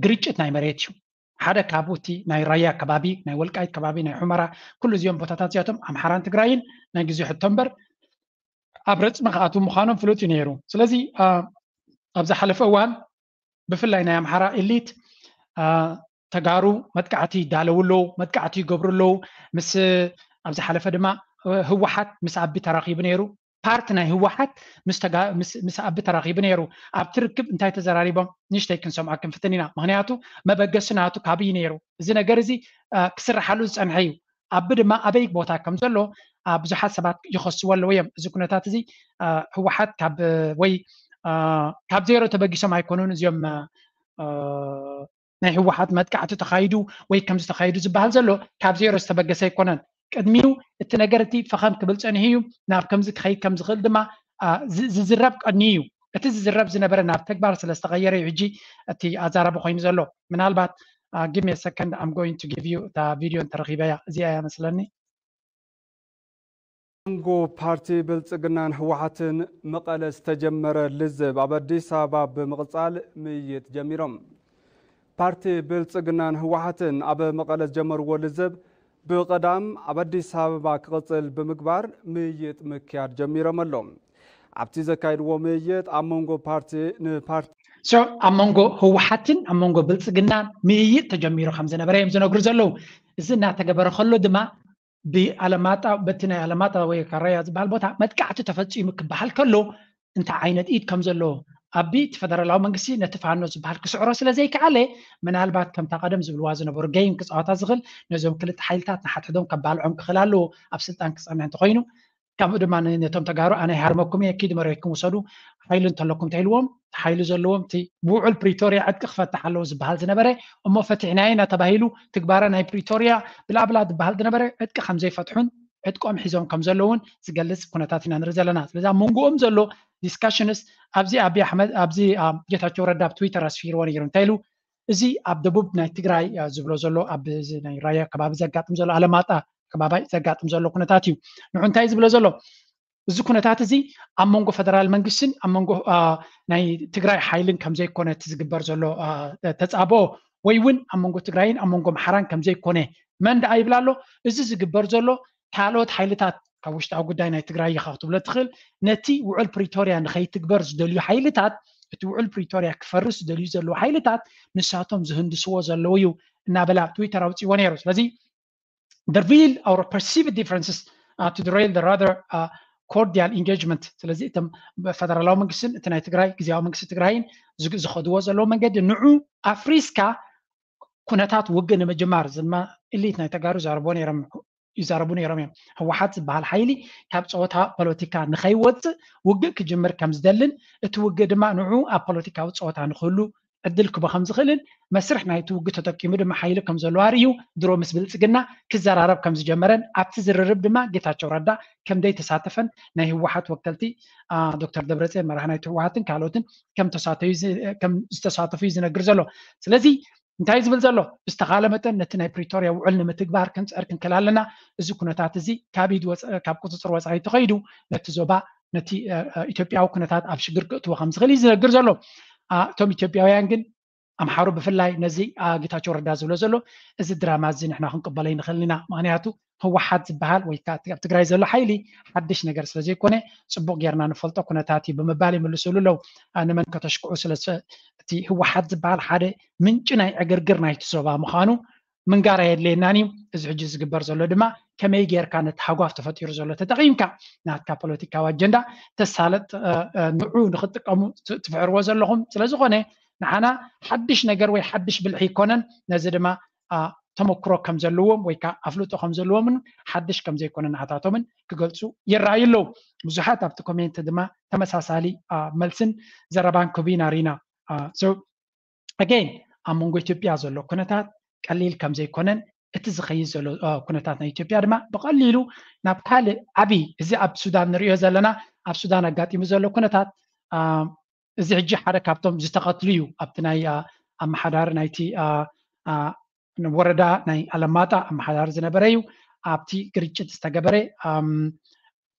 ግርጭት ናይ መሬት እዩ። ሓደ ካብኡ እቲ ናይ ራያ ከባቢ ናይ ወልቃይት ከባቢ ናይ ሑመራ ኩሉ እዚኦም ቦታታት እዚኣቶም ኣምሓራን ትግራይን ናይ ግዜ ሕቶ እምበር ኣብ ረፅሚ ክኣትዉ ምዃኖም ፍሉጥ እዩ ነይሩ። ስለዚ ኣብ ዝሓለፈ እዋን ብፍላይ ናይ ኣምሓራ ኤሊት ተጋሩ መጥቃዕቲ ይዳለዉ ኣለዉ፣ መጥቃዕቲ ይገብሩ ኣለዉ። ምስ ኣብ ዝሓለፈ ድማ ህወሓት ምስ ኣቢ ተራኺቡ ነይሩ። ፓርቲ ናይ ህወሓት ምስ ኣቢ ተራኺቡ ነይሩ። ኣብቲ ርክብ እንታይ ተዘራሪቦም ንእሽተይ ክንሰምዖ ክንፍትን ኢና። ምክንያቱ መበገሲ ናቱ ካብይ ነይሩ። እዚ ነገር እዚ ክስርሓሉ ዝፀንሐ እዩ። ኣቢ ድማ ኣበይ ቦታ ከም ዘሎ ብዙሓት ሰባት ይኸስዎ ኣለዉ እዮም። እዚ ኩነታት እዚ ህወሓት ካብ ወይ ካብ ዜሮ ተበጊሶም ኣይኮኑን እዚኦም ናይ ህወሓት መጥቃዕቲ ተኻይዱ ወይ ከምዚ ተኻይዱ ዝበሃል ዘሎ ካብ ዜሮ ዝተበገሰ ኣይኮነን። ቅድሚኡ እቲ ነገር እቲ ፈኸም ክብል ፀኒሑ እዩ። ናብ ከምዚ ክኸይድ ከም ዝኽእል ድማ ዝዝረብ ቀንዩ እዩ። እቲ ዝዝረብ ዝነበረ ናብ ተግባር ስለ ዝተቐየረ እዩ ሕጂ እቲ ኣዛራቢ ኮይኑ ዘሎ። ምናልባት give me a second, I'm going to give you እታ ቪድዮ እንተረኺበያ እዚኣ እያ መስለኒ። መንጎ ፓርቲ ብልፅግናን ህወሓትን መቐለ ዝተጀመረ ልዝብ ኣብ ኣዲስ ኣበባ ብምቕፃል ምይይጥ ጀሚሮም። ፓርቲ ብልፅግናን ህወሓትን ኣብ መቐለ ዝጀመርዎ ልዝብ ብቐዳም ኣብ ኣዲስ ኣበባ ክቕፅል ብምግባር ምይይጥ ምክያድ ጀሚሮም ኣለዉ። ኣብቲ ዘካየድዎ ምይይጥ ኣብ መንጎ ፓርቲ ንፓርቲ ኣብ መንጎ ህወሓትን ኣብ መንጎ ብልፅግናን ምይይጥ ተጀሚሩ ከም ዝነበረ እዮም ዝነግሩ ዘለዉ። እዚ እናተገበረ ከሎ ድማ ብኣለማጣ በቲ ናይ ኣለማጣ ወይ ካራያ ዝበሃል ቦታ መጥቃዕቲ ተፈፂሙ ክበሃል ከሎ እንታይ ዓይነት ኢድ ከም ዘለዎ ኣቢ እቲ ፈደራላዊ መንግስቲ ነቲ ፋኖ ዝበሃል ክስዕሮ ስለ ዘይከኣለ ምናልባት ከምታ ቀደም ዝብልዋ ዝነበሩ ገይም ክፃወታ ዝኽእል ነዞም ክልተ ሓይልታት ንሓድሕዶም ከባልዖም ክኽእል ኣለዎ ኣብ ስልጣን ክፀንሕ እንተኮይኑ። ከምኡ ድማ ነቶም ተጋሩ ኣነ ይሃርመኩም እየ ኪድ መሬትኩም ውሰዱ ሓይሊ እንተለኩም እንተኢልዎም ሓይሊ ዘለዎም እቲ ብውዕል ፕሪቶርያ ዕጥቂ ክፈትሕ ኣለዎ ዝበሃል ዝነበረ እሞ ፈቲሕናዮ እናተባሂሉ ትግባረ ናይ ፕሪቶርያ ብላብላ ዝበሃል ዝነበረ ዕጥቂ ከምዘይፈትሑን ዕጥቆም ሒዞም ከም ዘለውን ዝገልፅ ኩነታት ኢና ንርኢ ዘለና። ስለዚ ኣብ መንጎኦም ዘሎ ዲስካሽንስ ኣብዚ ኣቢ ኣሕመድ ኣብዚ ጌታቸው ረዳ ኣብ ትዊተር ኣስፊርዎ ነይሩ እንታይ ኢሉ እዚ ኣብ ደቡብ ናይ ትግራይ ዝብሎ ዘሎ ኣብ ናይ ራያ ከባቢ ዘጋጥም ዘሎ ኣለማጣ ከባቢ ዘጋጥም ዘሎ ኩነታት እዩ። ንዑ እንታይ ዝብሎ ዘሎ እዚ ኩነታት እዚ ኣብ መንጎ ፈደራል መንግስትን ኣብ መንጎ ናይ ትግራይ ሓይልን ከምዘይኮነ እቲ ዝግበር ዘሎ ተፃብኦ ወይ እውን ኣብ መንጎ ትግራይን ኣብ መንጎ ኣምሓራን ከምዘይኮነ መን ደኣ ይብል ኣሎ። እዚ ዝግበር ዘሎ ካልኦት ሓይልታት ካብ ውሽጣዊ ጉዳይ ናይ ትግራይ ኢኻ ክትብሎ ትኽእል ነቲ ውዕል ፕሪቶርያ ንኸይትግበር ዝደልዩ ሓይልታት እቲ ውዕል ፕሪቶርያ ክፈርስ ዝደልዩ ዘለዉ ሓይልታት ንሳቶም ዝህንድስዎ ዘለዉ እዩ እናበላ ትዊተር ኣውፅዎ ነይሩ። ስለዚ the real or perceived differences uh, to derail the rather uh, cordial engagement ስለዚ እቶም ፈደራላዊ መንግስትን እቲ ናይ ትግራይ ግዜያዊ መንግስቲ ትግራይን ዝኸድዎ ዘለዉ መንገዲ ንዑ ኣፍሪስካ ኩነታት ውግእ ንምጅማር ድማ ኢሊት ናይ ተጋሩ ይዛረብዎ ነይሮም ይዛረቡ ነይሮም እዮም። ህወሓት ዝበሃል ሓይሊ ካብ ፀወታ ፖለቲካ ንኸይወፅእ ውግእ ክጅምር ከም ዝደልን እቲ ውግእ ድማ ንዑ ኣብ ፖለቲካዊ ፀወታ ንክህሉ ዕድል ክቦ ከም ዝኽእልን መስርሕ ናይቲ ውግእ ተጠቂሙ ድማ ሓይሊ ከም ዘለዎ ኣርእዩ ድሮ ምስ ብልፅግና ክዘራረብ ከም ዝጀመረን ኣብቲ ዝርርብ ድማ ጌታቸው ረዳ ከም ዘይተሳተፈን ናይ ህወሓት ወከልቲ ዶክተር ደብረፅዮን መራሒ ናይቲ ህወሓትን ካልኦትን ከም ዝተሳተፉ እዩ ዝነግር ዘሎ። ስለዚ እንታይ ዝብል ዘሎ ብዝተኻለ መጠን ነቲ ናይ ፕሪቶርያ ውዕል ንምትግባር ክንፅዕር ክንክእል ኣለና። እዚ ኩነታት እዚ ካብ ኢድ ካብ ቁፅፅር ወፃኢ ተኸይዱ ነቲ ዞባ ነቲ ኢትዮጵያዊ ኩነታት ኣብ ሽግር ክእትዎ ከም ዝኽእል እዩ ዝነግር ዘሎ። እቶም ኢትዮጵያውያን ግን ኣምሓሩ ብፍላይ ነዚ ጌታቸው ረዳ ዝብሎ ዘሎ እዚ ድራማ እዚ ንሕና ክንቅበሎ ይንኽእል ኢና። ምክንያቱ ህወሓት ዝበሃል ወይ ኣብ ትግራይ ዘሎ ሓይሊ ሓድሽ ነገር ስለ ዘይኮነ ፅቡቅ ጌርና ንፈልጦ ኩነታት እዩ ብምባል ይምልስሉ ኣለዉ። ንመን ከተሽክዑ ስለ እቲ ህወሓት ዝበሃል ሓደ ምንጪ ናይ ዕግርግር ናይቲ ዞባ ምዃኑ ምንጋር ኣየድልየናን እዩ። እዚ ሕጂ ዝግበር ዘሎ ድማ ከመይ ጌርካ ነቲ ሃጓፍ ተፈጢሩ ዘሎ ተጠቒምካ ናትካ ፖለቲካዊ ኣጀንዳ ተሳለጥ ንዑ ንክትጥቀሙ ትፍዕርዎ ዘለኹም ስለዝኾነ ንዓና ሓድሽ ነገር ወይ ሓድሽ ብልሒ ይኮነን። ነዚ ድማ ተመክሮ ከም ዘለዎም ወይ ከዓ ኣፍልጦ ከም ዘለዎምን ሓድሽ ከም ዘይኮነ ንዓታቶምን ክገልፁ ይረኣዩ ኣለዉ። ብዙሓት ኣብቲ ኮሜንት ድማ ተመሳሳሊ መልስን ዘረባን ክህቡ ኢና ርኢና። ኣገይን ኣብ መንጎ ኢትዮጵያ ዘሎ ኩነታት ቀሊል ከም ዘይኮነን እቲ ዝኸይድ ዘሎ ኩነታት ናይ ኢትዮጵያ ድማ ብቐሊሉ ናብ ካልእ ዓብዪ እዚ ኣብ ሱዳን ንሪኦ ዘለና ኣብ ሱዳን ኣጋጢሙ ዘሎ ኩነታት እዚ ሕጂ ሓደ ካብቶም ዝተቐትሉ እዩ። ኣብቲ ናይ ኣመሓዳሪ ናይቲ ወረዳ ናይ ኣለማጣ ኣመሓዳሪ ዝነበረ እዩ። ኣብቲ ግርጭት ዝተገበረ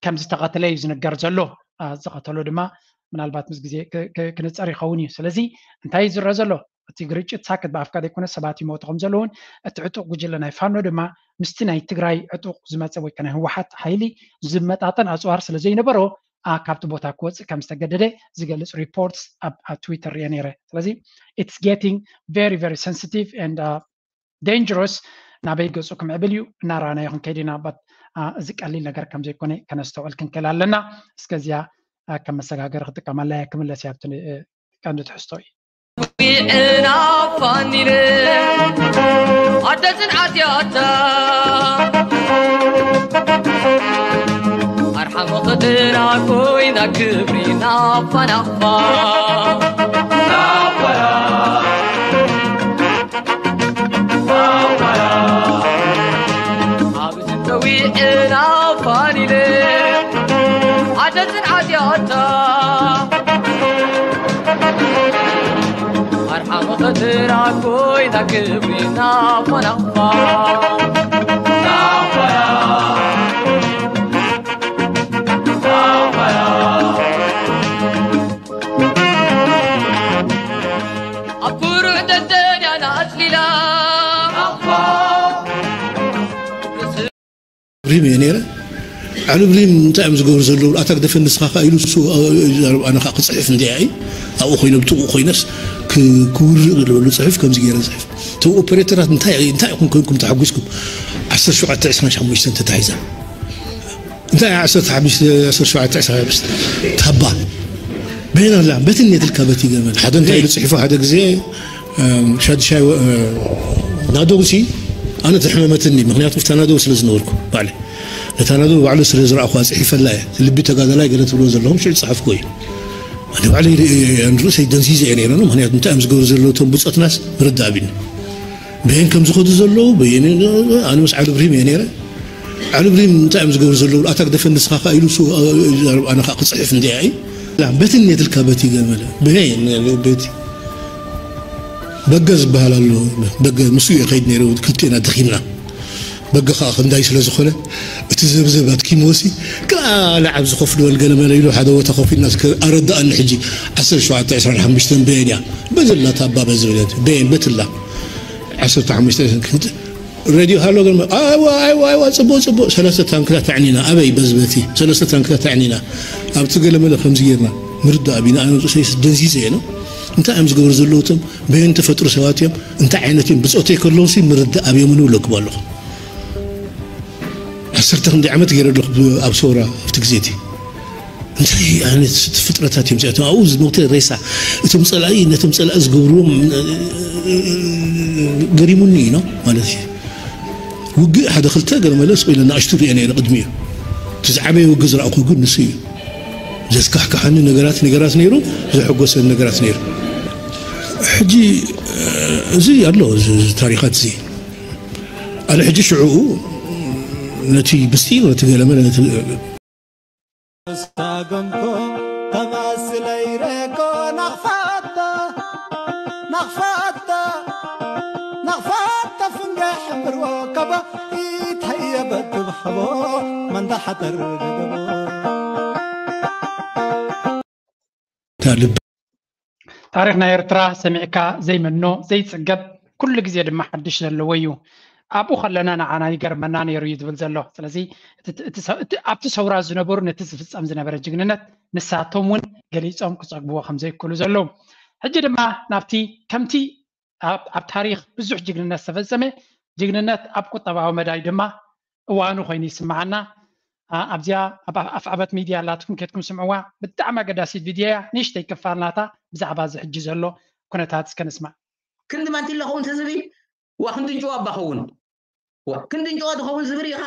ከም ዝተቐተለ እዩ ዝንገር ዘሎ። ዝቐተሎ ድማ ምናልባት ምስ ግዜ ክንፀር ይኸውን እዩ። ስለዚ እንታይ እዩ ዝረአ ዘሎ? እቲ ግርጭት ሳክት ብኣፍካ ዘይኮነ ሰባት ይሞቱ ከም ዘለውን እቲ ዕጡቕ ጉጅለ ናይ ፋኖ ድማ ምስቲ ናይ ትግራይ ዕጡቕ ዝመፀ ወይ ናይ ህወሓት ሓይሊ ዝመጣጠን ኣፅዋር ስለ ዘይነበሮ ካብቲ ቦታ ክወፅእ ከም ዝተገደደ ዝገልፅ ሪፖርትስ ኣብ ትዊተር ሪአ ነይረ። ስለዚ it's getting very very sensitive and dangerous ናበይ ገጹ ክምዕብል እዩ እናረኣናዮ ክንከይድ ኢና። ባት እዚ ቀሊል ነገር ከም ዘይኮነ ከነስተውዕል ክንክእል ኣለና። እስከዚያ ከም መሰጋገሪ ክጥቀመላ እየ። ክምለስ እያ ኣብቲ ቀንዲ ትሕዝቶ እዩ። ዊዕና ፋኒለ ኣደ ጽንዓት ያታ ኣርሓ መኸተና ኮይና ክብሪ ናፋ ናፋ ኣብዚ ተዊዕና ፋኒለ ኣደ ጽንዓት ያታ ኣርሓ መኸተና ኮይና ክብሪ ናፋ ናፋ ኣብ ኩሩዕ ደደንያና ኣጽሊላ ብሪም እየ ነይረ። ዓሊ ብሪም እንታይ እዮም ዝገብሩ ዘለዉ? ኣታ ግደፈ ንስኻ ከኣ ኢሉ እሱ ኣነ ከኣ ክጽሕፍ እንድያ እዩ። ኣብኡ ኮይነ ብጥቕኡ ኮይነስ ክውርቕ ዝበሉ ጽሑፍ ከምዚ ገይረ ጽሕፍ። እቶም ኦፐሬተራት እንታይ እንታይ ኢኹም ኮይንኩም ተሓጒስኩም? ዓሰርተ ሸውዓተ ዕስራን ሓሙሽተን ተታሒዛ። እንታይ ዓሰርተ ሓሙሽተ ዓሰርተ ሸውዓተ ዕስራ ታባ በይና ኣላ በትነት ኢልካ በቲ ገመል ሓደ እንታይ ኢሉ ጽሒፉ ሓደ ግዜ ሻድሻይ ናደውሲ ኣነ ተሕመመትኒ ምክንያቱ ፍታ ናደው ስለ ዝነበርኩ ባዕለ ነታ ናደው ባዕሉ ስለ ዝረኣኹ ኣፅሒፈላ እየ ልቢ ተጋዳላይ ገለ ትብሎ ዘለኹም ሽዑ ዝፀሓፍኩ እዩ ኣነ ባዕለ ንርእሰይ ደንዚዘ እየ ነይረ ምክንያቱ እንታይ እዮም ዝገብሩ ዘለዉ እቶም ብፆትናስ ምርዳእ ኣቢኒ በየን ከም ዝኸዱ ዘለዉ በየን ኣነ ምስ ዓሊ ብሪም እየ ነይረ ዓሊ ብሪም እንታይ እዮም ዝገብሩ ዘለዉ ኣታ ግደፈ ንስኻ ከኣ ኢሉ ኣነ ከኣ ክፅሕፍ እንድያ እዩ በትነት ኢልካ በቲ ገመለ በየን በቲ በገ ዝበሃል ኣሎ በገ ምስኡ እየ ከይድ ነይረ ክልቴና ደኺምና በገ ከዓ ክንዳይ ስለ ዝኾነ እቲ ዘብዘብ ኣድኪምዎሲ ከዓ ለዓብ ዝኸፍልወል ገለመለ ኢሉ ሓደ ቦታ ኮፍ ኢልና እስከ ኣረድኣኒ ሕጂ ዓሰርተ ሸውዓተ ዕስራን ሓሙሽተን በየን እያ በዝላ ታባ በዝብለት በየን በትላ ዓሰርተ ሓሙሽተ ክንት ሬድዮ ሃሎ ግን ኣይዋ ኣይዋ ኣይዋ ፅቡቅ ፅቡቅ ሰለስተ ታንክታት ኣዕኒና ኣበይ በዝበቲ ሰለስተ ታንክታት ኣዕኒና ኣብቲ ገለመለ ከምዚ ጌርና ምርዳእ ኣቢና ኣነ ንርእሰይ ደንዚዘ እየ ነው እንታይ እዮም ዝገብሩ ዘለዉ እቶም በየን ተፈጥሮ ሰባት እዮም እንታይ ዓይነት እዮም ብፆተይ ከለውሲ ምርዳእ ኣብዮም ንብለኩም ኣለኹ ዓሰርተ ክንደይ ዓመት ገይረ ኣለኹ ኣብ ሰውራ ኣብቲ ግዜ እቲ እንታይ ዓይነት ፍጥረታት እዮም እዚኣቶም ኣብኡ ዝሞተ ሬሳ እቶም ፀላኢ ነቶም ፀላኢ ዝገብርዎም ገሪሙኒ እዩ ነው ማለት እዩ ውግእ ሓደ ክልተ ገለ መለስ ኢለ ንኣሽቱ ሪኦ ነይረ ቅድሚኡ እቲ ዝዓበየ ውግእ ዝረኣኹ ግን ንሱ እዩ ዘስካሕካሓኒ ነገራት ነገራት ነይሩ ዘሐጎሰኒ ነገራት ነይሩ ሕጂ እዚ ኣሎ ታሪኻት እዚ ኣነ ሕጂ ሽዑኡ ነቲ ብስጢር ነቲ ገለመለ ነቲ ስታገምኮ ተመስለይ ረኮ ናኽፋታ ናኽፋታ ናኽፋታ ፍንገ ሕምርዎ ከቦ ኢተየ በድብ ሓቦ መንዳ ሓጠር ደደቦ ታሪኽ ናይ ኤርትራ ሰሚዕካ ዘይመኖ ዘይጽገብ ኩሉ ግዜ ድማ ሓድሽ ዘለዎ እዩ ኣብኡ ከለና ንዓና ይገርመና ነይሩ እዩ ዝብል ዘሎ ስለዚ ኣብቲ ሰውራ ዝነበሩ ነቲ ዝፍጸም ዝነበረ ጅግንነት ንሳቶም እውን ገሊጾም ክጸግብዎ ከም ዘይክእሉ ዘለዉ ሕጂ ድማ ናብቲ ከምቲ ኣብ ታሪኽ ብዙሕ ጅግንነት ዝተፈጸመ ጅግንነት ኣብ ቁጠባዊ መዳይ ድማ እዋኑ ኮይኑ ይስምዓና ኣብዚኣ ኣፍዓበት ሚድያ ኣላትኩም ኬድኩም ስምዕዋ ብጣዕሚ ኣገዳሲት ቪድዮ እያ ንእሽተይ ክፋል ናታ ብዛዕባ እዚ ሕጂ ዘሎ ኩነታት እስከ ንስማዕ ክንዲ ማንቲለ ኸውን ተዝቢ ዋ ክንዲ እንጭዋ ኣባ ኸውን ክንዲ እንጭዋ ዝኸውን ዝብር ኢኻ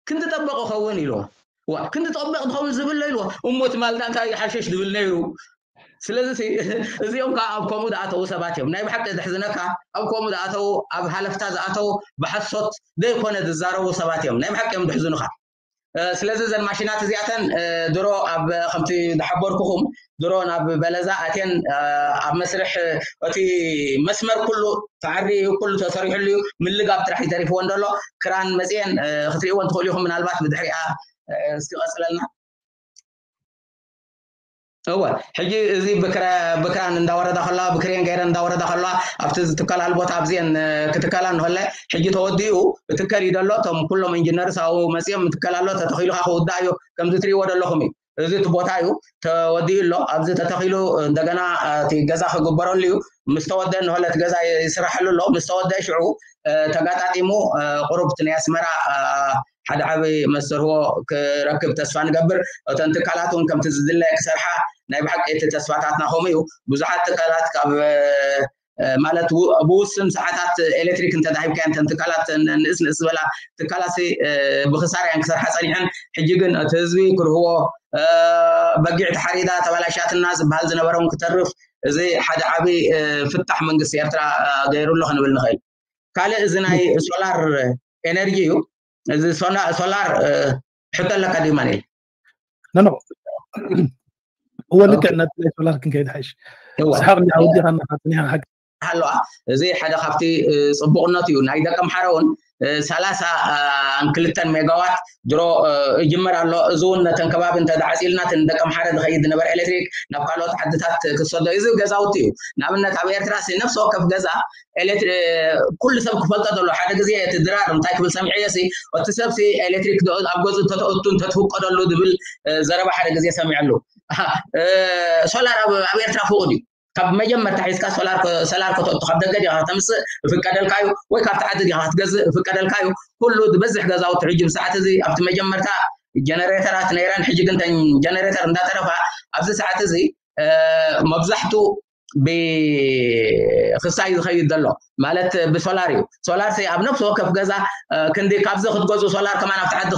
ክንዲ ጠበቕ ኸውን ኢልዎ ዋ ክንዲ ጠበቕ ዝኸውን ዝብል ኢልዎ እሞ ትማልዳ እንታይ ሓሸሽ ዝብል ነይሩ ስለዚ እዚኦም ከዓ ኣብ ከምኡ ዝኣተዉ ሰባት እዮም ናይ ብሓቂ ዘሕዝነካ ኣብ ከምኡ ዝኣተዉ ኣብ ሃለፍታ ዝኣተዉ ብሓሶት ዘይኮነ ዝዛረቡ ሰባት እዮም ናይ ብሓቂ እዮም ዘሕዝኑካ ስለዚ እዘን ማሽናት እዚኣተን ድሮ ኣብ ከምቲ ዝሓበርኩኹም ድሮ ናብ በለዛ ኣትየን ኣብ መስርሕ እቲ መስመር ኩሉ ተዓሪ ኩሉ ተሰሪሑሉ እዩ ምልጋብ ጥራሕ እዩ ተሪፍዎ እንደሎ ክራን መፅየን ክትሪእዎ እንትኽእሉ ኢኹም ምናልባት ብድሕሪኣ እስኪ ቀፅለልና እወ ሕጂ እዚ ብክራን እንዳወረዳ ከለዋ ብክሬን ገይረን እንዳወረዳ ከለዋ ኣብቲ ዝትከላሉ ቦታ ኣብዚአን ክትከላ እንከለ ሕጂ ተወዲኡ ትከል እዩ ዘሎ እቶም ኩሎም ኢንጂነርስ ኣብኡ መፂኦም ትከል ኣሎ ተተኺሉ ከዓ ክውዳእ እዩ ከምዚ ትሪእዎ ዘለኹም እዩ እዚ እቲ ቦታ እዩ ተወዲኡ ኣሎ። ኣብዚ ተተኺሉ እንደገና እቲ ገዛ ክግበረሉ እዩ። ምስ ተወደ ንሆለት ገዛ ይስራሕሉ ኣሎ። ምስ ተወደ ሽዑ ተጋጣጢሙ ቁሩብ ናይ ኣስመራ ሓደ ዓቢ መስተርህቦ ክረክብ ተስፋ ንገብር። እተን ትካላት እውን ከምቲ ዝድለ ክሰርሓ ናይ ብሓቂ እቲ ተስፋታትና ከምኡ እዩ። ብዙሓት ትካላት ካብ ማለት ብውስን ሰዓታት ኤሌክትሪክ እንተዳሂብካዮ እተን ትካላት ንእስ ንእስ ዝበላ ትካላት ብክሳራ እየን ክሰርሓ ፀኒሐን። ሕጂ ግን እቲ ህዝቢ ክርህዎ በጊዕ ተሓሪዳ ተባላሻትና ዝበሃል ዝነበረውን ክተርፍ እዚ ሓደ ዓቢ ፍታሕ መንግስቲ ኤርትራ ገይሩሎ ክንብል ንኽእል። ካልእ እዚ ናይ ሶላር ኤነርጂ እዩ። እዚ ሶላር ሕቶ ኣለካ ድዩ ማኔል? ኖ እወ ልክዕ ነቲ ናይ ሶላር ክንከይድ ሓይሽ። ስሓቕ ኣውዲኻና ጸኒሓ ሓቂ ኣለዋ። እዚ ሓደ ካብቲ ጽቡቕነቱ እዩ። ናይ ደቀምሓረ እውን ሰላሳ ክልተን ሜጋዋት ድሮ ይጅመር ኣሎ። እዚ እውን ነተን ከባቢ እንተዓፂልና ነተን ደቀምሓረ ዝኸይድ ዝነበረ ኤሌክትሪክ ናብ ካልኦት ዓድታት ክሰዶ። እዚ ገዛውቲ እዩ። ንኣብነት ኣብ ኤርትራ ነፍሲ ወከፍ ገዛ ኩሉ ሰብ ክፈልጦ ዘሎ ሓደ ግዜ እቲ ድራር እንታይ ክብል ሰሚዐዮ ሲ እቲ ሰብ ሲ ኤሌክትሪክ ኣብ ገዙ ተተእቱ እንተትፍቀደሉ ዝብል ዘረባ ሓደ ግዜ ሰሚዐሉ። ሶላር ኣብ ኤርትራ ፍቑድ እዩ። ካብ መጀመርታ ሒዝካ ሶላር ከተእቱ ካብ ደገ ዲኻ ከተምፅእ እፍቀደልካ እዩ፣ ወይ ካብቲ ዓዲ ዲኻ ክትገዝእ እፍቀደልካ እዩ። ኩሉ ዝበዝሕ ገዛውቲ ሕጂ ብሰዓት እዚ ኣብቲ መጀመርታ ጀነሬተራት ነይረን፣ ሕጂ ግን ተን ጀነሬተር እንዳተረፋ ኣብዚ ሰዓት እዚ መብዛሕቱ ብክሳይ ዝኸይድ ዘሎ ማለት ብሶላር እዩ። ሶላር ሲ ኣብ ነፍሲ ወከፍ ገዛ ክንዲ ካብዚ ክትገዝኡ ሶላር ከማን ኣብቲ ዓዲ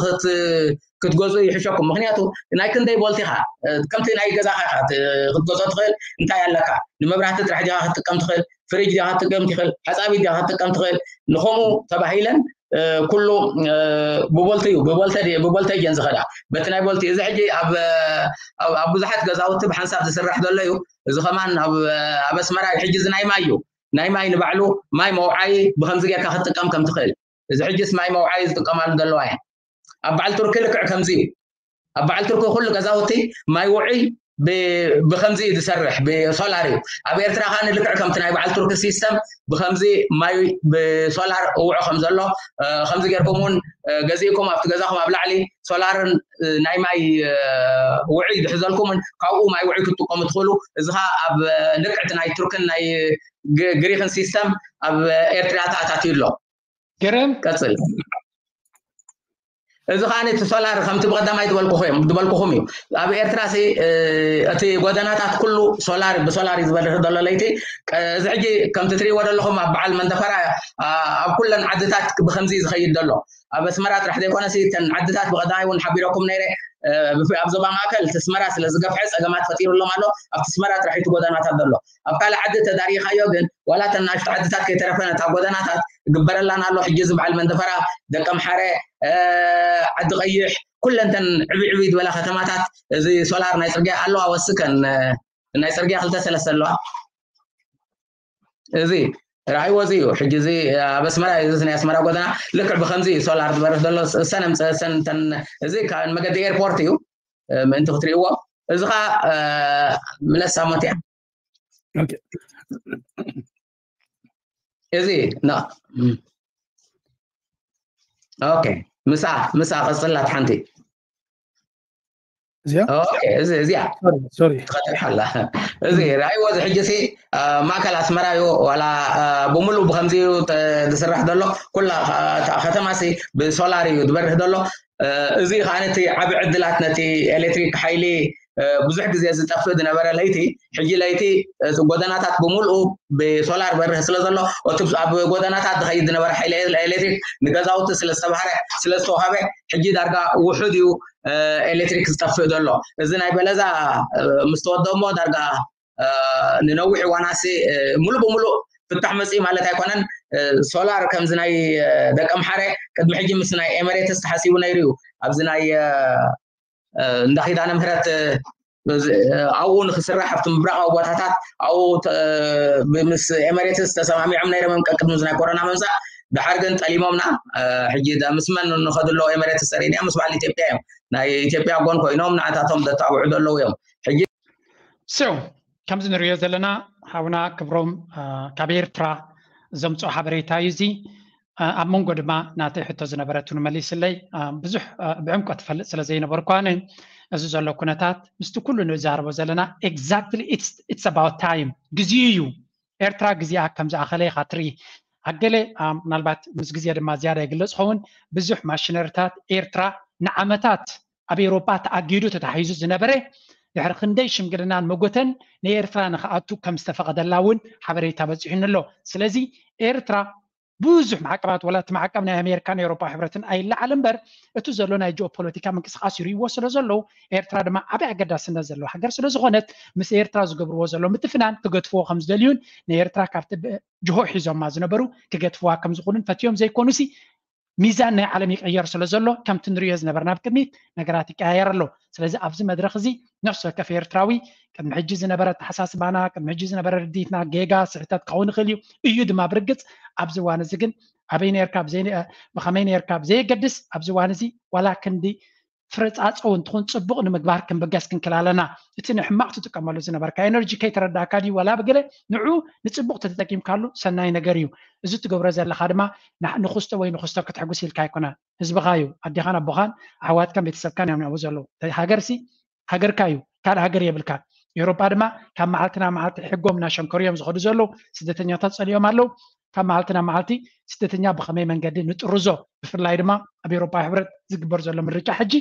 ክትገዝኡ ይሕሸኩም። ምክንያቱ ናይ ክንደይ ቮልት ኢኻ ከምቲ ናይ ገዛኻ ኢኻ ክትገዝኦ ትኽእል። እንታይ ኣለካ ንመብራህቲ ጥራሕ ዲኻ ክትጥቀም ትኽእል፣ ፍሪጅ ዲኻ ክትጥቀም ትኽእል፣ ሓፃቢት ዲኻ ክትጥቀም ትኽእል። ንኸምኡ ተባሂለን ኩሉ ብቦልቲ እዩ ብቦልተጅ እየን ዝኸዳ በቲ ናይ ቦልቲ። እዚ ሕጂ ኣብ ብዙሓት ገዛውቲ ብሓንሳብ ዝስራሕ ዘሎ እዩ። እዚ ከማን ኣብ ኣስመራ እዩ። ሕጂ እዚ ናይ ማይ እዩ። ናይ ማይ ንባዕሉ ማይ መውዓይ ብከምዚ ጌርካ ክትጥቀም ከም ትኽእል። እዚ ሕጂስ ማይ መውዓይ ዝጥቀማሉ ዘለዋ እየን። ኣብ በዓል ቱርኪ ልክዕ ከምዚ እዩ። ኣብ በዓል ቱርኪ ኩሉ ገዛውቲ ማይ ውዑይ ብከምዚ እዩ ዝሰርሕ፣ ብሶላር እዩ። ኣብ ኤርትራ ከዓ ንልክዕ ከምቲ ናይ በዓል ቱርኪ ሲስተም ብከምዚ ማይ ብሶላር እውዖ ከም ዘሎ ከምዚ ጌርኩም እውን ገዚእኩም ኣብቲ ገዛኹም ኣብ ላዕሊ ሶላርን ናይ ማይ ውዑይ ዝሕዘልኩምን ካብኡ ማይ ውዑይ ክትጥቀሙ ትኽእሉ። እዚ ከዓ ኣብ ልክዕቲ ናይ ቱርክን ናይ ግሪክን ሲስተም ኣብ ኤርትራ ተኣታትዩ ኣሎ። ገረም ቀፅል። እዚ ከዓ እቲ ሶላር ከምቲ ብቀዳማይ ዝበልኩኹም እዩ። ኣብ ኤርትራ እቲ ጎደናታት ኩሉ ሶላር ብሶላር እዩ ዝበርህ ዘሎ ለይቲ። እዚ ሕጂ ከምቲ ትሪእዎ ዘለኹም ኣብ በዓል መንደፈራ ኣብ ኩለን ዓድታት ብከምዚ ዝኸይድ ዘሎ ኣብ ኣስመራ ጥራሕ ዘይኮነሲ እተን ዓድታት ብቀዳማይ እውን ሓቢረኩም ነይረ። ኣብ ዞባ ማእከል እቲ ኣስመራ ስለ ዝገፍሐ ፀገማት ፈጢሩሎም ኣሎ። ኣብቲ ኣስመራ ጥራሕ እቲ ጎደናታት ዘሎ ኣብ ካልእ ዓዲ ተዳሪኻዮ ግን ዋላ እተን ናሽቱ ዓድታት ከይተረፈ ነታ ጎደናታት ግበረላና ኣሎ። ሕጂ እዚ በዓል መንደፈራ፣ ደቀምሓረ፣ ዓዲ ቀይሕ ኩለንተን ዕብይ ዕብይ ዝበላ ከተማታት እዚ ሶላር ናይ ፅርግያ ኣለዋ ወስከን ናይ ፅርግያ ክልተ ሰለስተ ኣለዋ። እዚ ራእይዎ እዚ እዩ። ሕጂ እዚ ኣብ ኣስመራ እዩ። እዚ ናይ ኣስመራ ጎደና ልክዕ ብከምዚ እዩ ሶላር ዝበርህ ዘሎ። እሰን ኣምፀ እሰን እተን እዚ ካብ መገዲ ኤርፖርት እዩ ምእንቲ ክትሪእዎ። እዚ ከዓ ምለሳ ሞት እያ። እዚ ኦኬ ምሳ ምሳ ቀፅላት ሓንቲ እዚኣ እዚኣ ሶሪ ትኸጥርሓላ። እዚ ራእይዎ እዚ ሕጂ ሲ ማእከል ኣስመራ እዩ ዋላ ብምሉእ ብከምዚ እዩ ዝስራሕ ዘሎ። ኩላ ከተማ ሲ ብሶላር እዩ ዝበርህ ዘሎ። እዚ ከዓ ነቲ ዓብ ዕድላት ነቲ ኤሌክትሪክ ሓይሊ ብዙሕ ግዜ ዝጠፍእ ዝነበረ ለይቲ ሕጂ ለይቲ እቲ ጎደናታት ብምልኡ ብሶላር በርህ ስለ ዘሎ እቲ ኣብ ጎደናታት ዝኸይድ ዝነበረ ሓይሊ ኤሌክትሪክ ንገዛውቲ ስለ ዝተባህረ ስለ ዝተዋሃበ ሕጂ ዳርጋ ውሑድ እዩ ኤሌክትሪክ ዝጠፍእ ዘሎ። እዚ ናይ በለዛ ምስ ተወደሞ ዳርጋ ንነዊሕ እዋናሲ ሙሉእ ብሙሉእ ፍታሕ መፅኢ ማለት ኣይኮነን። ሶላር ከምዚ ናይ ደቀምሓረ ቅድሚ ሕጂ ምስ ናይ ኤመሬትስ ተሓሲቡ ነይሩ እዩ። ኣብዚ ናይ እንዳ ኪዳነ ምህረት ኣብኡ ንክስራሕ ኣብቲ ምብራቃዊ ቦታታት ኣብኡ ምስ ኤመሬትስ ተሰማሚዖም ነይሮም እዮም ቀቅድሚ ናይ ኮሮና ምምፃእ። ድሓር ግን ጠሊሞምና። ሕጂ ምስ መን ንኸድሎ ኤመሬትስ ተሪእና ምስ በዓል ኢትዮጵያ እዮም። ናይ ኢትዮጵያ ጎን ኮይኖም ንዓታቶም ዘተባብዑ ዘለዉ እዮም። ሕጂ So ከምዚ ንሪኦ ዘለና ሓውና ክብሮም ካብ ኤርትራ ዘምፅኦ ሓበሬታ እዩ እዚ። ኣብ መንጎ ድማ ናተይ ሕቶ ዝነበረትውን መሊስለይ። ብዙሕ ብዕምቆት ትፈልጥ ስለ ዘይነበርኩ ኣነ፣ እዚ ዘሎ ኩነታት ምስቲ ኩሉ ንዛረቦ ዘለና exactly it's about time፣ ግዜኡ እዩ። ኤርትራ ግዜኣ ከም ዝኣኸለ ኢኻ ትርኢ። ኣገለ ምናልባት ምስ ግዜ ድማ ዝያዳ ይግለጽ ኸውን። ብዙሕ ማሽነሪታት ኤርትራ ንዓመታት ኣብ ኤውሮጳ ተኣጊዱ ተታሒዙ ዝነበረ፣ ድሕሪ ክንደይ ሽምግልናን መጎተን ንኤርትራ ንኽኣቱ ከም ዝተፈቐደላ እውን ሓበሬታ በጺሑኒ ኣሎ። ስለዚ ኤርትራ ብዙሕ ማዕቀባት፣ ወላ እቲ ማዕቀብ ናይ ኣሜሪካን ኤውሮጳ ሕብረትን ኣይለዓል እምበር፣ እቲ ዘሎ ናይ ጂኦፖለቲካ ምንቅስቃስ ይርእይዎ ስለ ዘለዉ፣ ኤርትራ ድማ ዓብይ ኣገዳስነት ዘለዋ ሃገር ስለ ዝኾነት፣ ምስ ኤርትራ ዝገብርዎ ዘሎ ምትፍናን ክገድፍዎ ከም ዝደልዩን ንኤርትራ ካብቲ ብ- ጅሆ ሒዞማ ዝነበሩ ክገድፍዋ ከም ዝኾኑን ፈትዮም ዘይኮኑሲ፣ ሚዛን ናይ ዓለም ይቀየር ስለ ዘሎ፣ ከምቲ ንርእዮ ዝነበርና ኣብ ቅድሚት ነገራት ይቀያየር ኣሎ። ስለዚ ኣብዚ መድረኽ እዚ ነፍሲ ወከፍ ኤርትራዊ ቅድሚ ሕጂ ዝነበረ ኣተሓሳስባና፣ ቅድሚ ሕጂ ዝነበረ ርድኢትና ጌጋ፣ ስሕተት ክኸውን ይኽእል እዩ። እዩ ድማ ብርግጽ። ኣብዚ እዋን እዚ ግን ኣበይ ነርካ፣ ብዘይ ብኸመይ ነርካ ብዘየገድስ፣ ኣብዚ እዋን እዚ ዋላ ክንዲ ፍረጻጸው እንትኹን ጽቡቕ ንምግባር ክንብገስ ክንክል ኣለና። እቲ ንሕማቕ ትጥቀመሉ ዝነበርካ ኤነርጂ ከይተረዳእካ ድዩ ዋላ ብገለ ንዑ ንጽቡቕ ተተጠቂምካሉ ሰናይ ነገር እዩ። እዚ ትገብሮ ዘለኻ ድማ ንኽ- ንኽስቶ ወይ ንኽስቶ ክትሕጉስ ኢልካ ኣይኮነ። ህዝብኻ እዩ፣ ኣዴኻን ኣቦኻን ኣሕዋትካን ቤተሰብካን እዮም ኣብኡ ዘለዉ። ሃገርሲ ሃገርካ እዩ፣ ካልእ ሃገር የብልካ። ኤውሮጳ ድማ ካብ መዓልቲ ናብ መዓልቲ ሕጎም እናሸንከሩ እዮም ዝኸዱ ዘለዉ። ስደተኛታት ጸሊኦም ኣለዉ። ካብ መዓልቲ ናብ መዓልቲ ስደተኛ ብኸመይ መንገዲ ንጥርዞ፣ ብፍላይ ድማ ኣብ ኤውሮጳ ሕብረት ዝግበር ዘሎ ምርጫ ሕጂ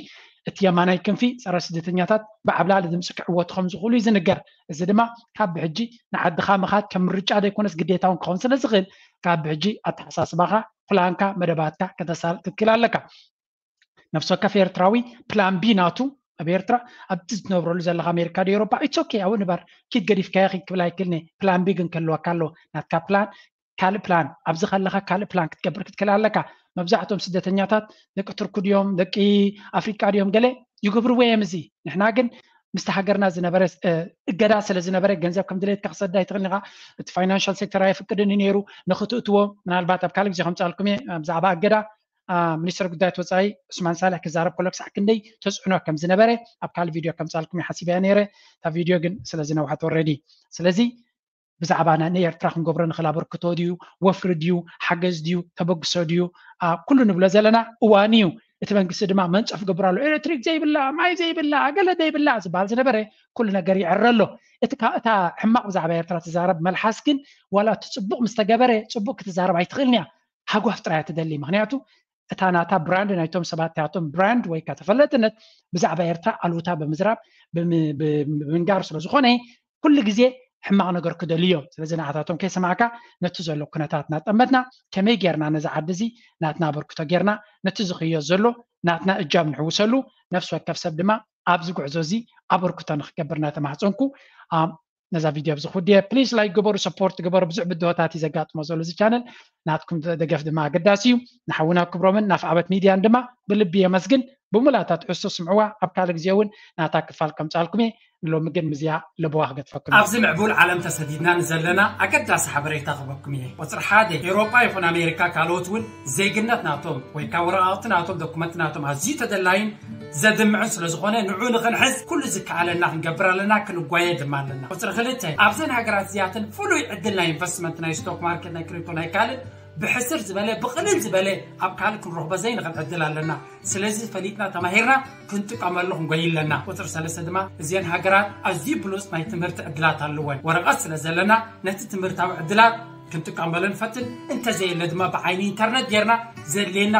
እቲ የማናይ ክንፊ ጸረ ስደተኛታት ብዓብላሊ ድምፂ ክዕወቱ ከም ዝኽእሉ እዩ ዝንገር። እዚ ድማ ካብ ብሕጂ ንዓድኻ ምኻድ ከም ምርጫ ዘይኮነስ ግዴታ እውን ክኸውን ስለ ዝኽእል ካብ ብሕጂ ኣተሓሳስባኻ፣ ፕላንካ፣ መደባትካ ከተሳልጥ ትክእል ኣለካ። ነፍሲ ወከፍ ኤርትራዊ ፕላን ቢ ናቱ ኣብ ኤርትራ ኣብቲ ዝትነብረሉ ዘለኻ ኣሜሪካ ዶ ኤውሮጳ ኢትስ ኦኬ ኣብኡ ንበር ኪድ ገዲፍካዮ ኪድ ክብል ኣይክእልን እየ። ፕላን ቢ ግን ክህልወካ ኣለዎ። ናትካ ፕላን ካልእ ፕላን ኣብዚ ከለኻ ካልእ ፕላን ክትገብር ክትክእል ኣለካ። መብዛሕትኦም ስደተኛታት ደቂ ቱርኪ ድዮም ደቂ ኣፍሪቃ ድዮም ገለ ይገብርዎ እዮም። እዚ ንሕና ግን ምስቲ ሃገርና ዝነበረ እገዳ ስለ ዝነበረ ገንዘብ ከም ድሌትካ ክሰዳ ይትኽእል ኢኻ። እቲ ፋይናንሻል ሴክተር ኣየፍቅድን እዩ ነይሩ ንክትእትዎ። ምናልባት ኣብ ካልእ ግዜ ከምፃልኩም እየ ብዛዕባ እገዳ ሚኒስትር ጉዳያት ወፃኢ ዑስማን ሳልሕ ክዛረብ ከሎ ክሳዕ ክንደይ ተፅዕኖ ከም ዝነበረ ኣብ ካልእ ቪድዮ ከምፃልኩም እየ ሓሲበያ ነይረ። እታ ቪድዮ ግን ስለ ዝነውሓት ኦልሬዲ። ስለዚ ብዛዕባ ንኤርትራ ክንገብሮ ንኽእል ኣበርክቶ ድዩ፣ ወፍሪ ድዩ፣ ሓገዝ ድዩ፣ ተበግሶ ድዩ፣ ኩሉ ንብሎ ዘለና እዋን እዩ። እቲ መንግስቲ ድማ መንፀፍ ገብር ኣሎ። ኤሌክትሪክ ዘይብላ፣ ማይ ዘይብላ፣ ገለ ዘይብላ ዝበሃል ዝነበረ ኩሉ ነገር ይዕረ ኣሎ። እቲ እታ ሕማቕ ብዛዕባ ኤርትራ ትዛረብ መልሓስ ግን ዋላ እቲ ፅቡቕ ምስ ተገበረ ፅቡቕ ክትዛረብ ኣይትኽእልን እያ። ሃጓፍ ጥራይ እያ ትደሊ። ምክንያቱ እታ ናታ ብራንድ ናይቶም ሰባት እቲኣቶም ብራንድ ወይ ከዓ ተፈለጥነት ብዛዕባ ኤርትራ ኣሉታ ብምዝራብ ብምንጋር ስለ ዝኾነ ኩሉ ግዜ ሕማቕ ነገር ክደልዩ እዮም። ስለዚ ንዓታቶም ከይሰማዕካ ነቲ ዘሎ ኩነታት እናጠመትና ከመይ ጌርና ነዚ ዓዲ እዚ ናትና ኣበርክቶ ጌርና ነቲ ዝኽዮ ዘሎ ናትና እጃም ንሕውሰሉ ነፍሲ ወከፍ ሰብ ድማ ኣብዚ ጉዕዞ እዚ ኣበርክቶ ንክገብር እናተማህፀንኩ ነዛ ቪድዮ ኣብዚ ክውድየ ፕሊስ ላይክ ግበሩ ሰፖርት ግበሩ ብዙሕ ብድሆታት እዩ ዘጋጥሞ ዘሎ እዚ ቻነል ናትኩም ደገፍ ድማ ኣገዳሲ እዩ። ንሓውና ክብሮምን ናፍዓበት ሚድያን ድማ ብልቢ የመስግን። ብሙላታ ትሕዝቶ ስምዕዋ ኣብ ካልእ ግዜ እውን ናታ ክፋል ከምፃልኩም እየ። ሎሚ ግን ምዝያ ለበዋ ክገጥፈኩም እየ። ኣብዚ ምዕቡል ዓለም ተሰዲድና ንዘለና ኣገዳሲ ሓበሬታ ክበኩም እየ። ቁፅሪ ሓደ ኤውሮጳ ይኹን ኣሜሪካ ካልኦት እውን ዜግነት ናቶም ወይ ከዓ ወረቃቅቲ ናቶም ዶኩመንት ናቶም ኣዝዩ ተደላይን ዘድምዕን ስለ ዝኾነ ንዑ ንኽንሕዝ ኩሉ ዝከኣለና ክንገብር ኣለና ክንጓየ ድማ ኣለና። ቁፅሪ ክልተ ኣብዘን ሃገራት እዚኣተን ፍሉይ ዕድል ናይ ኢንቨስትመንት ናይ ስቶክ ማርኬት ናይ ክሪፕቶ ናይ ካልእ ብሕስር ዝበለ ብቕልል ዝበለ ኣብ ካልእ ክንረኽቦ ዘይንኽእል ዕድል ኣለና። ስለዚ ፈሊጥና ተማሂርና ክንጥቀመሉ ክንጎይ ኣለና። ቁፅሪ ሰለስተ ድማ እዚአን ሃገራት ኣዝዩ ብሉፅ ናይ ትምህርቲ ዕድላት ኣለወን። ወረቐት ስለ ዘለና ነቲ ትምህርታዊ ዕድላት ክንጥቀመሉ ንፈትን እንተዘየለ ድማ ብዓይኒ ኢንተርነት ጌርና ዘድልየና